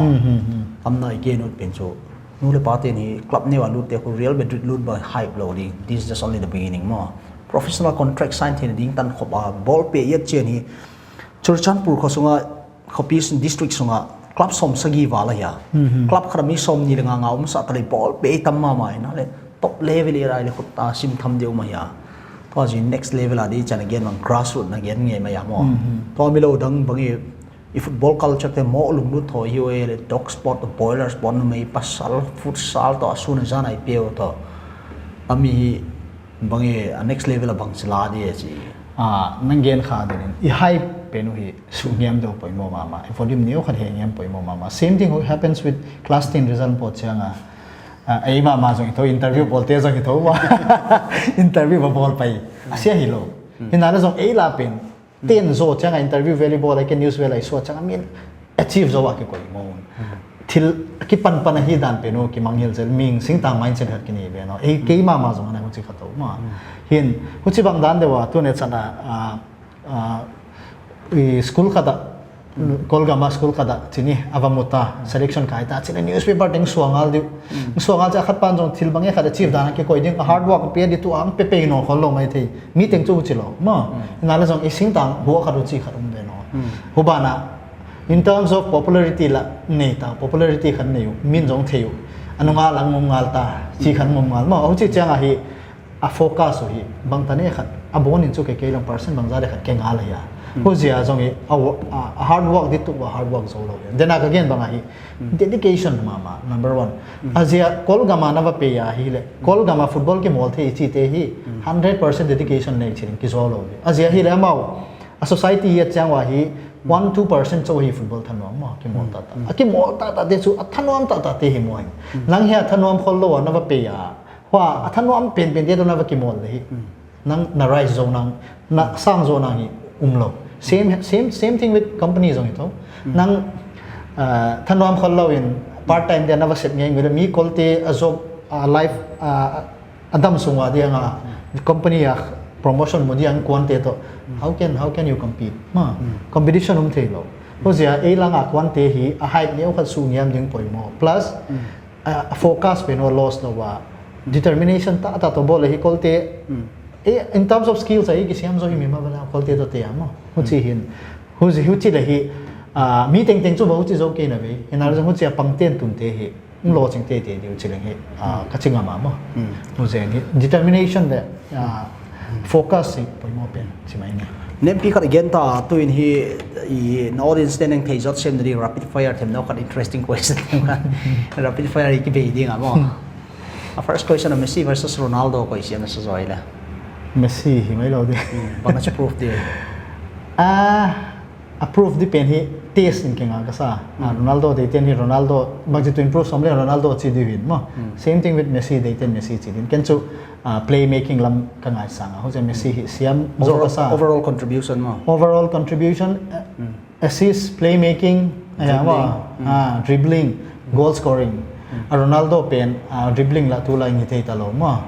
Tamna i gen ut pen chu. Nu leh pa ten hi club neu a lut te khu Real Madrid lut bang hype lou ding. This is just only the beginning maw. Professional contract sign theihna ding tan khop a bawl pei i et chiang hi Churachandpur kho sung a, khopi district sung a club sawm sagih val ahi a. Club khat a mi sawm ni leh nga nga om sa ta leh bawl pei tam mahmah in a leh top level i et leh khut a sim tham di um ahi a. Tua zin next level a di chiang a gen bang grassroot na gen ngei mai a maw. Tua mi lou dang bang i I football culture te maw lunglut thou hi uh e leh dog sport, boiler sport, numei pasal, futsal toh a sun a zan a i pia uh toh. A mi hi bang e a next level a bang sila di e chi. Ah, nang gen kha den in. I hype pen uh hi su ngiam deuh poimoh mahmah. I volume neu khat he ngiam poimoh mahmah. Same thing happens with class ten result pawt chiang a. Ah, ei mahmah zong hi thou interview bawl te zong hi thou maw. Interview va bawl pai. A sia hi lou. Hi na leh zong ei la pen. Ten zaw chiang a interview vel i bawl a, ke news vel a i suah chiang a min achieve zaw a kikoih maw. Thil kipan pan a hi dan pen uh kimangngilh zel, mi singtang mindset khat ki nei ve no. Ei kei mahmah zong ana huchi kha thou maw. Hin, huchi bang dan deuh a, tuni chan a, ah, ah, i school khat a, Kawlgam a school khat a, chini, a va mu ta, selection kai ta, chini newspaper teng suang ngal diu. Suang ngal chiang a khat pan zong thil bang e khat achieve dan a kikoih ding, a hard work a pia di tu ang pe pei nawn khol lou maithei. Mi teng chu huchi lou maw. Hi na leh zong i singtang hua khat huchi khat um ve no. Huban a, in terms of popularity la nei ta, popularity khat nei uh, min zong thei uh. A nung a lang ngum ngal ta, chi khat ngum ngal maw. Huchi chiang a hi, a focus uh hi, bang ta ne khat. A bon in chu kei kei leng percent bangzah deuh khat kei ngal a hia. Huziak zong hi a, a, a hard work di tu a hard work zou lou. Then a ka gen bang ahi dedication mahmah number one. A ziak Kawl gam a na va pia ahi leh, Kawl gam a football kimawl thei chite hi hundred percent dedication nei chin kizaw lou. A ziak hi leh amau a society a chiang ua hi one two percent chauh hi football thanuam maw kimawl tata. A kimawl tata te chu a thanuam tata te hi maw hi. Nang hi a thanuam khol lou a na va pia, hua a thanuam penpen te toh na va kimawl leh hi. Nang na rise zou nang, na sang zou nang hi um lou. Same, same, same thing with company zong hi tou. Nang, ah, thanuam khol lou in part time te na va sep ngei ngei leh mi Kawl te a job, a life, a, a dam sung ua diang a company a promotion mu diang kuan te toh. How can, how can you compete? Maw, competition um thei lou. Huziak ei lang a kuan te hi a hype neu khat su ngiam ding poimoh. Plus, a, a focus pen a loss lou a. Determination tata toh bawl hi Kawl te. Eh, in terms of skills a i kisiam zou hi mi mah bang a Kawl te toh te a maw. Huchi hin. Huchi, huchi leh hi, ah, mi tengteng chu va huchi zou kei na ve. Hi na leh huchi a pang ten tun te hi. Lo ching te te diu chi leng hi. Ah, ka ching a mahmah maw. Huchi hi determination leh, ah, focus hi poimoh pen chi mai ni. Nempi khat gen ta tu in hi i na audience te neng thei zot sem di rapid fire them nau khat interesting question them khat. Rapid fire i ki bei ding a maw. A first question a Messi versus Ronaldo koi siam na sa zoi leh. Messi hi mai lou di. Bang na chu proof di. Ah, a proof di pen hi test in kei ngal ka sa. Ah, Ronaldo deiten hi Ronaldo, bangchi tu in proof som leh Ronaldo chi di hin maw. Same thing with Messi, deiten Messi chi din. Ken chu, ah, playmaking lam ka ngaisang a. Huchi Messi hi siam zou ka sa. Overall contribution maw. Overall contribution, eh, assist, playmaking, ah, dribbling, goal scoring. A Ronaldo pen, ah, dribbling la tu la in hi thei ta lou maw.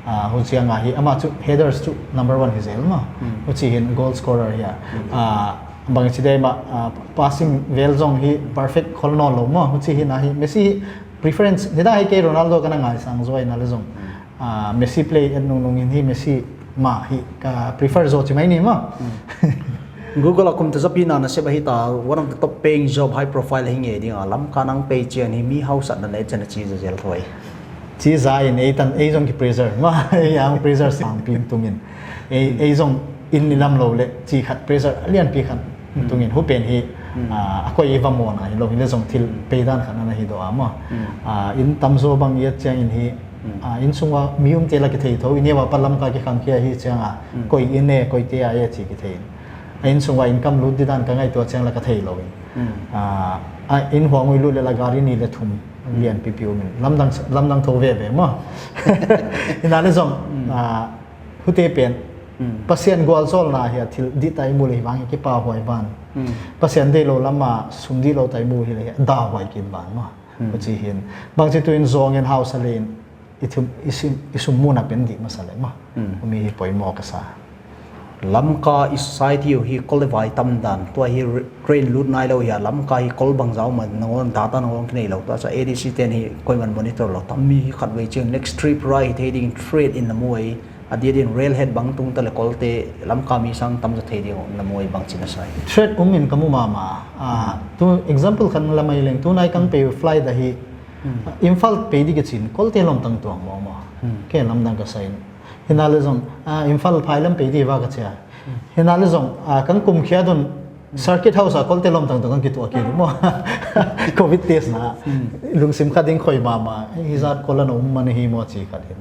Ah, huchi a nga hi ama chu headers chu number one hi zel maw. Huchi hin goal scorer hi a. Ah, bangchi deuh mah, ah, passing vel zong hi perfect khol nawn lou maw. Huchi hi na hi Messi hi preference ni da hi kei Ronaldo ka na ngaisang zou a hi na leh zong. Ah, Messi play et nungnung in hi Messi mah hi ka prefer zou chi mai ni maw. Google a kum ta zapi na na sep ahi ta, one of the top paying job, high profile hi ngei ding a, Lamka nang pei chian hi mi hausat na nei chian a chi za zel thoi. Chi za in ei tan ei zong ki pressure maw, ei ang pressure sang pi tung in. Ei, ei zong in ni lam lou leh chi khat pressure a lian pi khat tung in hupen hi, ah, a koi i va maw na hi lou hi leh zong thil pei dan khat na hi doh a maw. Ah, in tam zaw bang i et chiang in hi, ah, in sung ua mi um te la ki thei thou, i neu a pa Lamka ki khang kia hi chiang a, koi in e, koi te a e chi ki thei. A in sung ua income lut di dan ka ngaihtuah chiang la ka thei lou in. Ah, a in huang ui lut leh la gari ni leh thum lian pipi um in. Lamdang, lamdang thou veve maw. Hi na leh zong, ah, hute pen. Pasian gualzawlna hi a thil di tai mu leh hi vang hi kipahhuai ban. Pasian deih lou lam a sum di lou tai mu hi leh hi a dahhuai kin ban maw. Huchi hin. Bangchi tu in zong in hausa leh in i thum, i sim, i sum muna pen di masa leh maw. Humi hi poimoh ka sa. Lamka i society uh hi Kawl leh vai tam dan, tua hi re-, train lut nai lou hi a, Lamka hi Kawl bang zau man nangon data nangon kinei lou, tua sa A D C ten hi koi man monitor lou, tam mi hi khat vei chiang next trip rai hi thei ding threat in na mu ei, a dia din rail head bang tung ta leh Kawl te Lamka mi sang tam za thei ding na mu ei bangchi na sa hi. Threat um in ka mu mahmah. Ah, tu example khat la mai leng, tu nai kang pei flight a hi, Imphal pei di ki chin, Kawl te lom tang tuang maw maw. Kei lamdang ka sa in. Hi na leh zong, ah, Imphal phai lam pei di va ka chia. Hi na leh zong, ah, kang kum khia dun Circuit House a Kawl te lom tang tuang kang ki tuak ki di maw. Covid test na. Lungsim kha ding khoi mahmah. Hi zat Kawl a na um man hi maw chi khat in.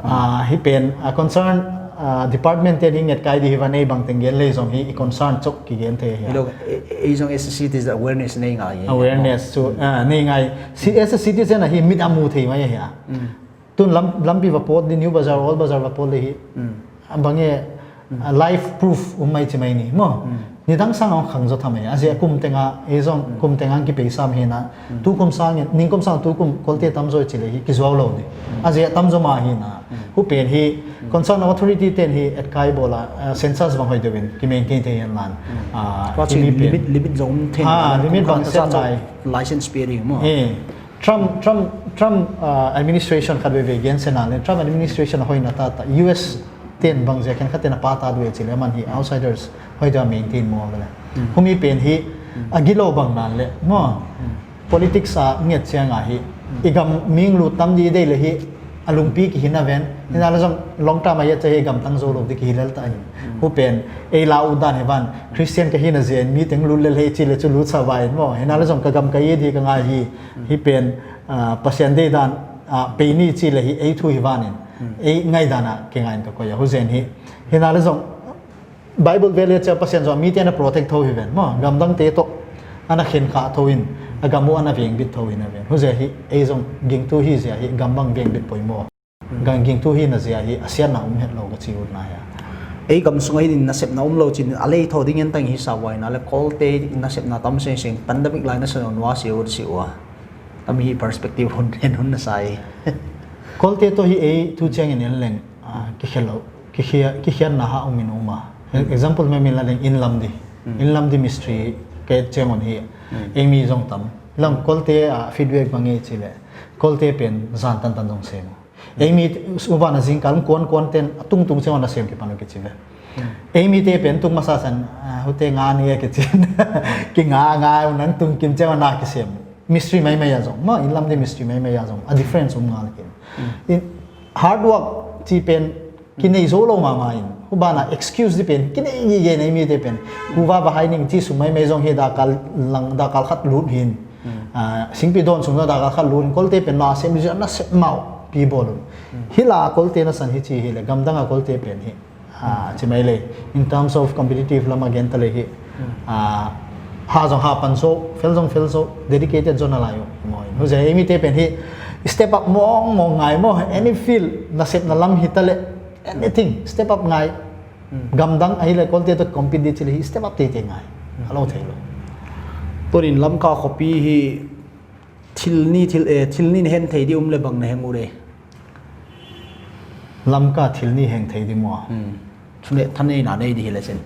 Ah, hi pen, ah, concern, ah, department te ding nget kai di hi va nei bang teng gen leh zong hi i concern chok ki gen thei hi. Hi lou, ei, ei zong as a citizen awareness nei ngai. Awareness chu, ah, nei ngai. Si, as a citizen a hi mit a mu thei mai hi a. Tun lam, lampi va pawt di New Bazar, Old Bazar va pawt di hi. A bang e, ah, live proof um mai chi mai ni maw. Nidang sang ang khang zaw tham e. A ziak kum teng a, ei zong kum teng ang ki pei sam hi na. Tu kum sang, ning kum sang tu kum Kawl te tam zaw chi leh hi ki zuau lou di. A ziak tam zaw mah hi na. Hupen hi, concern authority ten hi et kai bawl a, ah, census bang hoi deuh in ki maintain thei hen lan. Ah, tua hi chi mi pen. Limit, limit zong um thei. Ah, limit bang set lai. License pia ding maw. Eh, Trump, Trump, Trump, ah, administration khat veve gen se na leh, Trump administration a hoihna tata, U S ten bang ziak khenkhat ten a pata duh e chi leh, aman hi outsiders hoih deuh a maintain maw leh. Humi pen hi, a gilou bang dan leh maw. Politics a nget chiang a hi, i gam mihing lut tam di deih leh hi, lungpi ki hina ven. Hina le zong long term a ya cha hi gamtang zou lou di ki hilel ta hi. Hu pen, ei la u dan hi van, Christian ka hina zen, mi teng lut lel hi chi le chu lut sa vai mo. Hina le zong ka gam ka ye di ka ngai hi. Hi pen, ah, Pasian deihdan, ah, pei ni chi le hi ei thu hi vanin. Ei ngaihdan a ki ngai in ka koih a. Hu zen hi. Hina le zong, Bible vel a chia Pasian zong mite ana protect thou hi ven mo, gamdang te toh ana khen kha thou in, a gam uh ana veng bit thou hi na ven. Hu zia hi, ei zong gingtu hi zia hi, gam bang veng bit poimoh. Gam gingtu hi na zia hi, a siatna um het lou ka chi ut na hi a. Ei gam sung a hi din nasepna um lou chin, a lei thou ding en tang hi sa vai na le, Kolte nasepna tam seng seng, pandemic lai na sa nua si ut si ua. Tam hi perspective hun, en hun na sa hi. Kolte toh hi ei tu chiang in en leng, ah, ki khel lou, ki khia, ki khian na ha um in um a. Example me min la leng In Lam Di. In Lam Di mystery ke chiang un hi. Ei mi zong tam. Lang Kolte, ah, feedback bang ei chi le. Kolte pen zan tan tan zong sem. Ei mi uban a zingkal kuan kuan ten a tung tung chiang un a sem ki pan ki chi le. Ei mi te pen tung masa san, ah, hute nga ni ki chi. Ki nga nga un an tung kim chiang un a ki sem. Mystery maimai a zong, ma, In Lam Di mystery maimai a zong, a difference um ngal kei. In hard work chi pen, ki nei zou lou mahmah in, hu bana excuse di pen, ki nei ye ye nei mi te pen, hu va va hai ning chi sung maimai zong hi da kal lang, da kal khat lut hin. Ah, singpi don sung da kal khat lut hin, Kolte pen na sem mi zia na sem mau, pi bol un. Hi la Kolte na san hi chi hi le, gamdang a Kolte pen hi. Ah, chi mai le, in terms of competitive lam a gen ta le hi. Ah, ha zong ha pan zo, fel zong fel zo, dedicated zo na lai uh. Mo, hu zia ei mi te pen hi, step up mong mong ngai mo, any field, nasepna lam hi ta le, anything, step up ngai. Gamdang a hi le Kolte toh compete di chi le hi, step up te te ngai. A lou thei lou. Tunin Lamka khopi hi thil ni, thil, eh, thil ni na hen thei di um le bang na heng u le. Lamka thil ni heng thei di maw. Hmm. Chu le thaneina nei di hi le sin.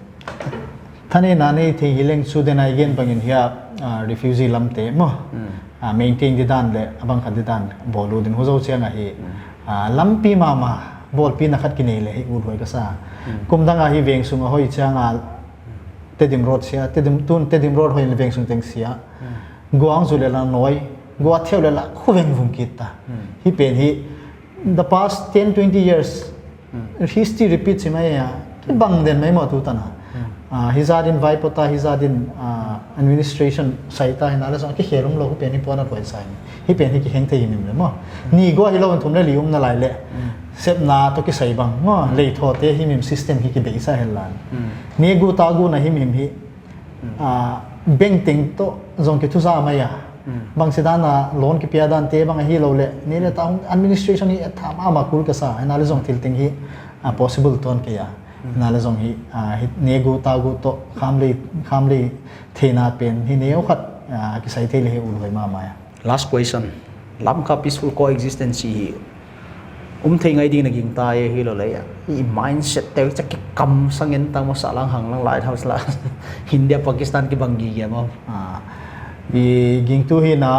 Thaneina nei thei hi leng chu den ai gen bangin hi a, ah, refugee lam te maw. Hmm. Ah, maintain di dan le, a bang khat di dan, bawl u din hu zo chiang a hi. Hmm. Ah, lampi mahmah, bawlpi na khat ki nei le hi ut huai ka sa. Hmm. Kum dang a hi veng sung a hoi chiang a, Tedim Road sia, Tedim, tun Tedim Road hoi in veng sung teng sia. Hmm. Guang zu le la noi, gua theu le la khu veng vung kit ta. Hmm. Hi pen hi, the past ten, twenty years, hmm, history repeat si mai a, ki bang den mai mo tu ta na. Hmm. Ah, hi za din vaipo ta, hi za din, ah, administration sai ta, hi na le zong ki khel um lou, hu pen hi puan a koi sai. Hi pen hi ki heng thei hi mim le mo. Hmm. Ni gua hi lou in thum le li um na lai le. Hmm. Sepna toh ki sai bang mo, hmm, lei tho te hi mim system hi ki bei sa hel lan. Hmm. Ni gu ta gu na hi mim hi. Hmm. Ah, bank teng toh zong ki thu za mai a. Hmm. Bang si dan a loan ki pia dan te bang a hi lou le. Ni le ta hong administration hi a tha mahmah kul ka sa. Hi na le zong thil teng hi, ah, possible ton kei a. Hmm. Hi na le zong hi, ah, hi ne gu ta gu toh kham lei, kham lei theina pen. Hi neu khat, ah, ki sai thei le hi ul huai mahmah a. Last question. Lamka peaceful coexistence hi um thei ngai ding na gingta e hi lou le. I mindset te cha ki kam sang en ta mo sa lang hang lang Light House la. India, Pakistan ki bang gi ge mo. Ah, i gingtu hi na,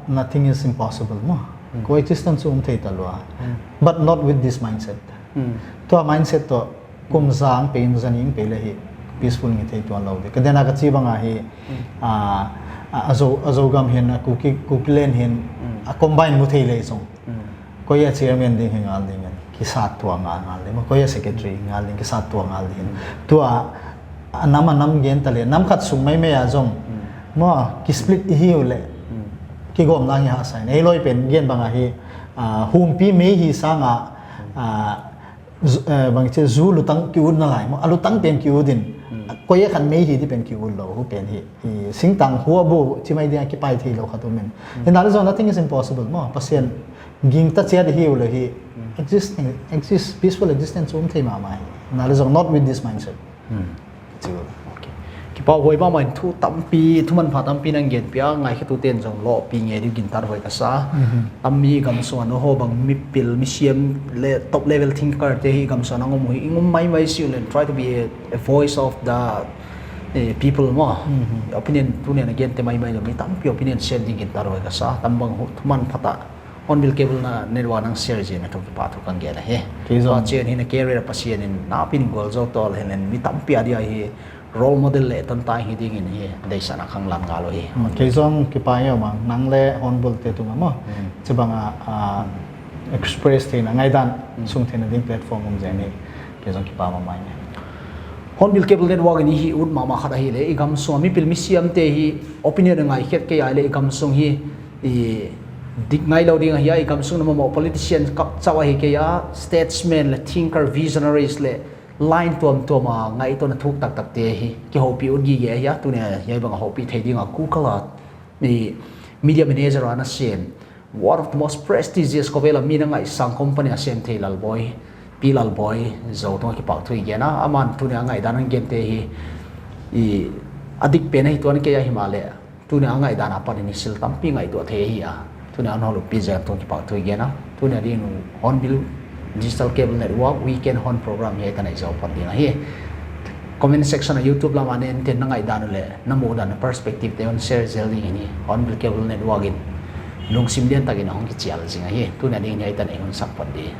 nothing is impossible mo. Hmm. Coexistence um thei ta lua. Hmm. But not with this mindset. Hmm. Tua mindset toh kum zang pe in zaning pe le hi peaceful nge thei tuan lou di. Ka den a ka chi bang a hi, hmm, ah, a, a Zo, a Zogam hin, a Kuki, Kukiland hin, hmm, a combine mu thei le zong. Hmm. Koi a chairman ding hi ngal ding in, ki sat tuak ngal ngal ding. Koi a secretary ngal ding, ki sat tuak ngal ding. Hmm. Tua, a nam a nam gen ta le, nam khat sung maimai a zong. Hmm. Mo, ki split i hi u le. Hmm. Ki gom nang i ha sai. Nei loi pen gen bang a hi, ah, humpi mei hi sang a, ah, zu-, eh, bang chi zu lutang ki ut na lai mo, a lutang pen ki ut in. Hmm. Koi a khan mei hi di pen ki ut lou, hu pen hi. I singtang hua bu chi mai dia ki pai thei lou khat um in. Hmm. Hi na le zong nothing is impossible mo, Pasian gingta chiat hi u le hi. Hmm. Exist, exist, peaceful existence um thei mahmah hi. Hi na le zong not with this mindset. Hmm. Chu. Okay. Kipak huai mahmah in thu tampi, thu manpha tampi nang gen pia, ngaikhetu ten zong lohpi nge di gintak huai ka sa. Mhm. Tam mi gam sung a no ho bang mi pil, mi siam le top level thinker te hi gam sung a ngom hi, i ngom maimai si u le try to be a, a voice of the, eh, people mo. Mhm. Opinion, tu nen again te maimai lo mi tampi opinion share ding gintak huai ka sa. Tam bang hu, thu manpha ta. Hornbill Cable na network nang share zen a thu kipak thu kong gen a hi. Kei zong. Tua chiang hi na career Pasian in na pin gol zo tol hen mi tampi a dia hi role model le tonta hi ding in hi deihsakna kong lam ngal uh hi. Hmm, kei zong kipak e mang nang le Hornbill te tung a mo. Hmm. Chi bang a, a, express theihna, ngaihdan sung theihna ding platform om zen hi. Kei zong kipak mahmah ing e. Hornbill Cable Network in i hih ut mahmah khat ahihleh, i gamsung a mipil misiamte hi opinion a ngaikhiat kei a leh, i gamsung hi i dik ngailou ding ahi a, i gamsung na mahmah politician kap chauh ahi kei a, statesman leh thinker, visionaries leh line tuamtuam a ngaihtuahna thuk taktakte hi kihoupih ut gige ahi a. Tuni a hiai bang a houpih thei ding a Google a i media manager a na sem, one of the most prestigious, khovel a mi na ngaihsang company a sem thei Lalboi, Pi Lalboi Zou tungah kipahthu i gen a, aman tuni a ngaihdan a hon gente hi i a dik pen ahi tuan kei a, himahleh tuni a ngaihdan apan in i sil tampi ngaihtuah thei ahi a, tuni a hon houpih zen tungah kipahthu i gen a. Tuni a ding in Hornbill Digital Cable Network Weekend Horn Program hiai tan i zou phot ding ahi. Comment section a YouTube lam a na enten na ngaihdan uleh, na muhdan, na perspective te hon share zel ding in, Hornbill Cable Network in lungsim lian takin a hong kichial zing ahi. Tuni a ding in hiai tan i hon sak phot di.